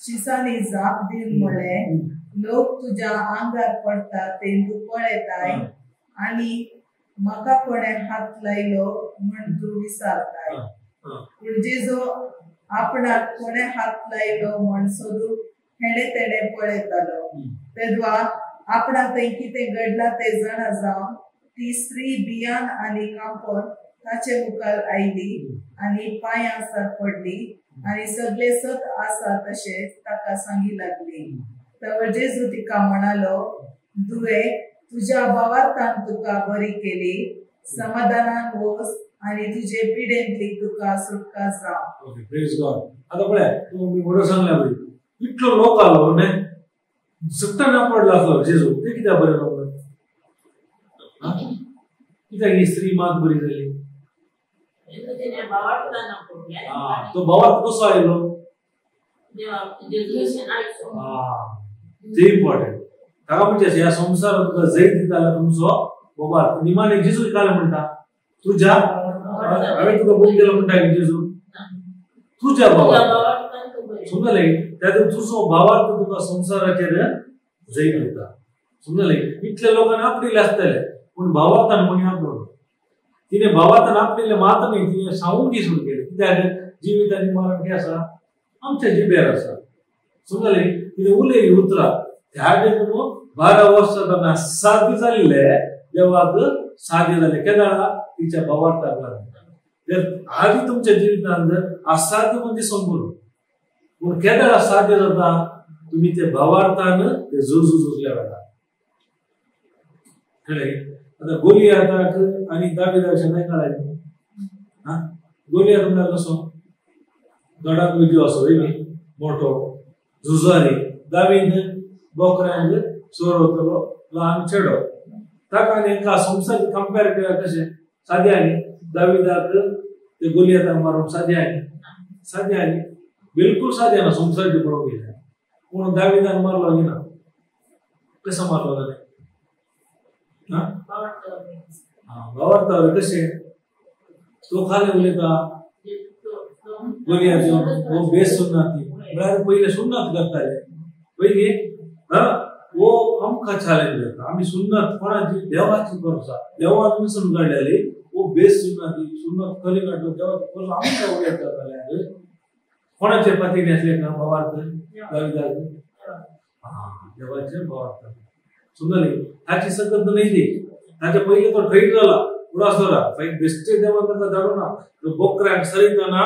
शिसांनी जाप दिवन म्हळें, लोक तुज्या आंगार पडटा ते तूं पळयताय आनी म्हाका कोणें हात लायलो म्हण तूं विचारताय. पूण जेजू आपणाक कोणें हात लायलो म्हण सोदूंक हेणे तेणे पळयतालो. तेदवा आपणा थंय कितें घडलां तें जाणा जावन ती स्त्री भियान आनी कांपोन ताचे मुखार आयली आनी पांयां सार पडली आनी सगळे सत आसा तशें ताका सांगी लागली. तर जेजू तिका म्हणालो, धुवे तुज्या भावार्थान तुका बरी केली, समाधानान वच आनी तुजे पिडेंतली तुका सुटका जावं.
Okay, praise God. आतां पळय तूं मी म्हणून सांगल्या पळय इतलो लोक आलो न्ही, सट्टा ना पडला आसलो जेजू, ते कित्याक बरें जावंक ना, कित्याक ही स्त्री मात बरी जाली? तो भावार्थ कसो आयलो ते इम्पॉर्टंट. ताका म्हणजे ह्या संवसारात तुका जैत दिता जाल्यार तुमचो भावार्थ. निमाणे जेजू काय म्हणटा, तुज्या हांवें तुका बरी केलो म्हणटा जेजू, तुज्या भावार्थ, समजलें? त्यातून तुजो भावार्थ तुका संवसाराचेर जैत दिता, समजलें? इतल्या लोकांनी आपटिल्ले आसतले पूण भावार्थान कोणी आपलो तिणें भावार्थान आपटिल्लें मात न्ही, तिणें सांगूंक सुरू केलें. कित्याक जिवीत आनी मरण कितें आसा, आमच्या जिबेर आसा, समजलें? तिणें उलयली उतरां, ह्या देखून 12 वर्सां तेन्ना साध्य जाल्ले देवाक साध्य जालें केन्ना तिच्या भावार्थाक लागून. तर आदी तुमच्या जिवितांत असाध्य म्हणजे संपूर्ण पूण केदळ असाध्य जाता तुम्ही ते भावार्थान ते झुजू झुजल्या वेळा. कळ्ळें? आतां गोलियाताक आनी दाविदा नाही काडा. हा गोलियात म्हळ्यार कसो गडाक विद्यो असो न्ही मोठो झुजारी. दावीद बोकऱ्यांक सोरवतलो ल्हान चेडो. ताका आनी हांकां संवसार कंपेर केल्यार कशें सादें आनी दाविदाक ते गोलियाताक मारूंक सादें आनी सादें आनी बिलकुल सादें ना संवसाराचें पळोवंक गेल्यार. पूण दाविदान मारलो ना. कसो मारलो ताणें? भावार्थावर कशें तो खाली उलयता गोलियात हो बेस सुन्नाती म्हळ्यार पयले सुन्नात करताले पयली. हो आमकां चॅलेंज जाता आमी सुन्नात कोणाची देवाची करता देवान विसरून काडलेली हो बेस सुन्नाती सुन्नात खरी काडलो देवाची करता आमकां उलयत जाताले. कोणाचे पातीन आसले ना भावार्थ दाविदाक? देवाचे भावार्थ समजले. ताची सकत न्हय ती ताचे पयलीं तो ठैर जाला उडास दवरा बेश्टे देवान ताका धाडूना. तो बोकऱ्यांक सरितना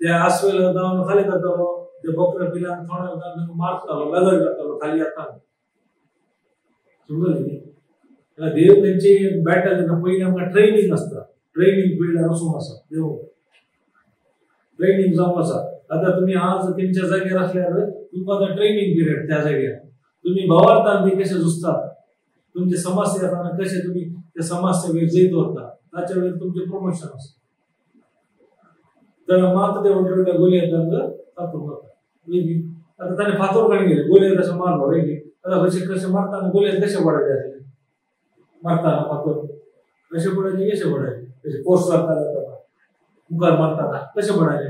ते आसवेल जावन खाली जातालो ते बोकऱ्या पिलांक थोड्या मारतालो लगड जातालो खाली जाता. समजले न्ही? देव तेंची बॅटल जेन्ना पयलीं आमकां ट्रेनींग आसता ट्रेनींग पिरियडार वचूंक आसा देव ट्रेनींग जावंक आसा. आतां तुमी आज तेंच्या जाग्यार आसल्यार तुमकां आतां ट्रेनींग पिरियड त्या जाग्यार तुमी भावार्थान ती कशें झुजतात तुमचे समस्या येताना कशें तुमी त्या समस्या वयर जैत व्हरता ताच्या वयर तुमचें प्रमोशन आसता. तर मात ते व्हडल्या व्हडल्या गोलयेतांक तातूंत वता. आतां ताणें फातोर काडून गेले गोलयेत अशें मारलो वयली. आतां कशें कशें मारतना गोलयेत कशें पडायचे आसले मारतना फातोर कशें पडायचे कशें पडायचे कशें फोर्स जाता जाता मुखार मारतना कशें पडायचे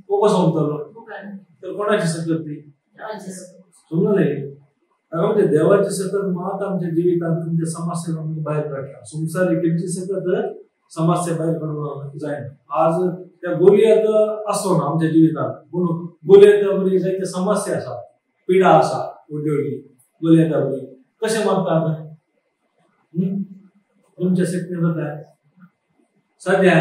तो कसो उरतलो? तर कोणाची सकत ती? समजलें? म्हणजे देवाची सकत मात आमच्या जिवितांत तुमच्या समस्या भायर काडटा. संवसारी खंयची सकत समस्या भायर काडूंक जायना. आज त्या गोलियात आसो ना आमच्या जिवितांत पूण गोलियाता बरी जायते समस्या आसा पिडा आसा व्हडली व्हडली गोलियाता बरी कशें मारता तुमच्या शक्तीन जाता सद्या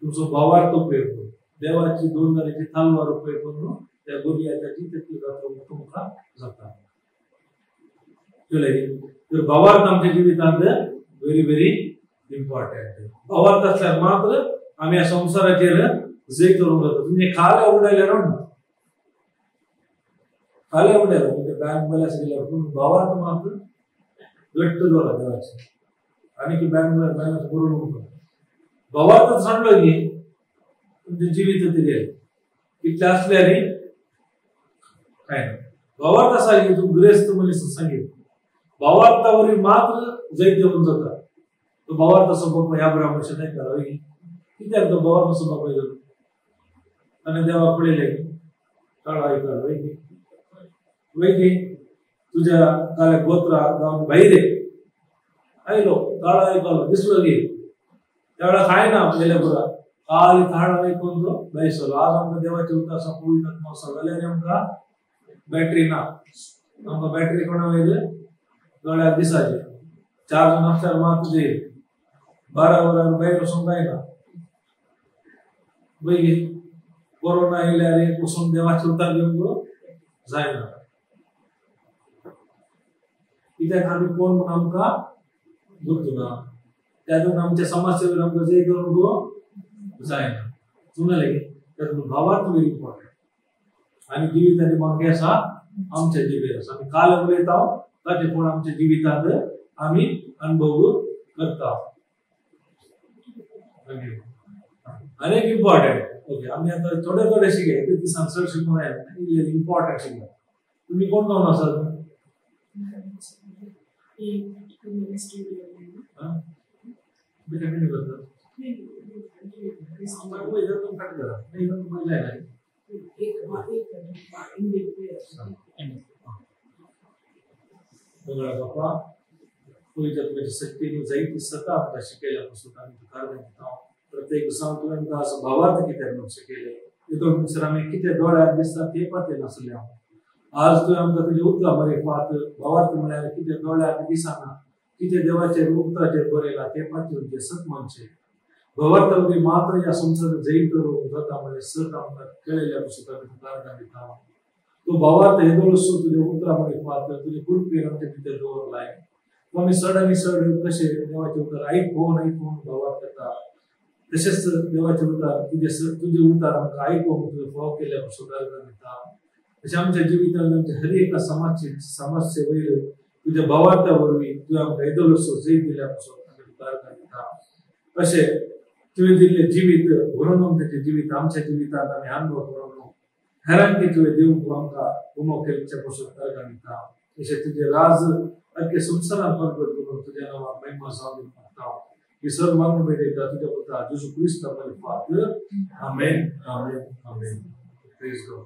तुमचो भावार्थ उपयोग करून देवाची दोन तरेची तलवार उपयोग करून त्या गोलियाताची तकली तुमकां जाता. कळ्ळें? तर भावार्थ आमच्या जिवितांत व्हेरी व्हेरी इम्पॉर्टंट. भावार्थ असल्यार मात्र आमी ह्या संवसाराचेर जैत करूंक जाता. तुमचे खाल्या उडयल्यार खाल्या उडयल्यार म्हणजे बँक बॅलन्स गेल्यार पूण भावार्थ मात्र घट्ट दवरा देवाचे आनी की बँक बॅलन्स बरोवन उरता. भावार्थ सांडलो की तुमचें जिवीत तरी कितलें आसल्यार काय ना. भावार्थ आसा की तूं ग्रेस्त मनीस सांगीत भावार्था वरवीं मात्र जैत येवन जाता. तो भावार्थ बापय अब्राहम नाही करा कित्याक तो भावार्थ बापय जालो ताणें देवाक पळयलें काळो आयकलो वय वय तुज्या काल्या गोत्रा जावन भायर आयलो काळो आयकलो दिसलो की त्या वेळार कांय ना गेल्या पुरा काल थाळ आयकून तो बेसलो. आज आमकां देवाचे उतर आसा पवित्र आत्मो आसा जाल्यार आमकां बॅटरी ना. आमकां बॅटरी कोणा वयर दोळ्यार दिसाचे चार्ज नासल्यार मात तुजेर 12 वरां भायर वचूंक जायना. पळय कोरोना येयल्यार एक वचून देवाचे उतर घेवंक जायना. कित्याक आमी कोण म्हूण आमकां बुद्द ना त्यातून आमच्या समस्येवर आमकां जय करूंक जायना. समजलें की? त्यातून भावार्थ व्हेरी इम्पॉर्टंट आनी जिविताची मागे आसा आमच्या जिबेर आसा. आमी काल उलयता ताचे पूण आमच्या जिवितांत आमी अनुभव करता. आनी एक इम्पॉर्टंट ओके आमी आतां थोडे थोडे शिकले एक दिसान चड शिकूंक जायना इम्पॉर्टंट शिकले. तुमी कोण जावन आसात? कंटिन्यू करता मंगळा बापा पयलीं तुमच्या शक्तीन जायती सता आमकां शिकयल्या पासून आमी तुका दिता. प्रत्येक दिसा तुवें आमकां असो भावार्थ कित्याक म्हणून शिकयलें तितून भितर आमी कितें दोळ्यार दिसता ते पातय नासले. आज तुवें आमकां तुजें उतरां बरें पात भावार्थ म्हळ्यार कितें दोळ्यार दिसना कितें देवाचेर उतराचेर बरयलां तें पातयेवचें सत मानचें. भावार्था वरवीं मात्र ह्या संवसाराक जैत जाता म्हणजे सत आमकां कळिल्ल्या पसून आमी तुका दिता. तो भावार्थ हेदोळसो तुज्या उतरां मारिफात तुजे कृपेन आमच्या भितर दवरलाय. तो आमी चड आनी चड कशें देवाचें उतर आयकून आयकून भावार्थ येता तशेंच देवाचें उतर तुजें उतर आमकां आयकूंक तुजें फोव केल्ल्या पसून दिता. तशें आमच्या जिवितांत आमच्या हर एका समाजचे वयर तुज्या भावार्था वरवीं तुवें आमकां येदोळसो जैत दिल्या पसून आमी तुका दिता. अशें तुवें दिल्लें जिवीत भरून ताचें जिवीत आमच्या जिवितांत आमी अनुभव करून हेरांकी तुवें दिवंक आमकां उमो केल्ल्या पसून तारकां दिता. तशें तुजें राज अख्खे संवसारांत प्रगट करून तुज्या नांवाक महिमा जावन मागता. ही सर्व मागणें भेटयता तुज्या पुता जेजू क्रिस्ता मारिफात. आमेन आमेन आमेन. Praise God.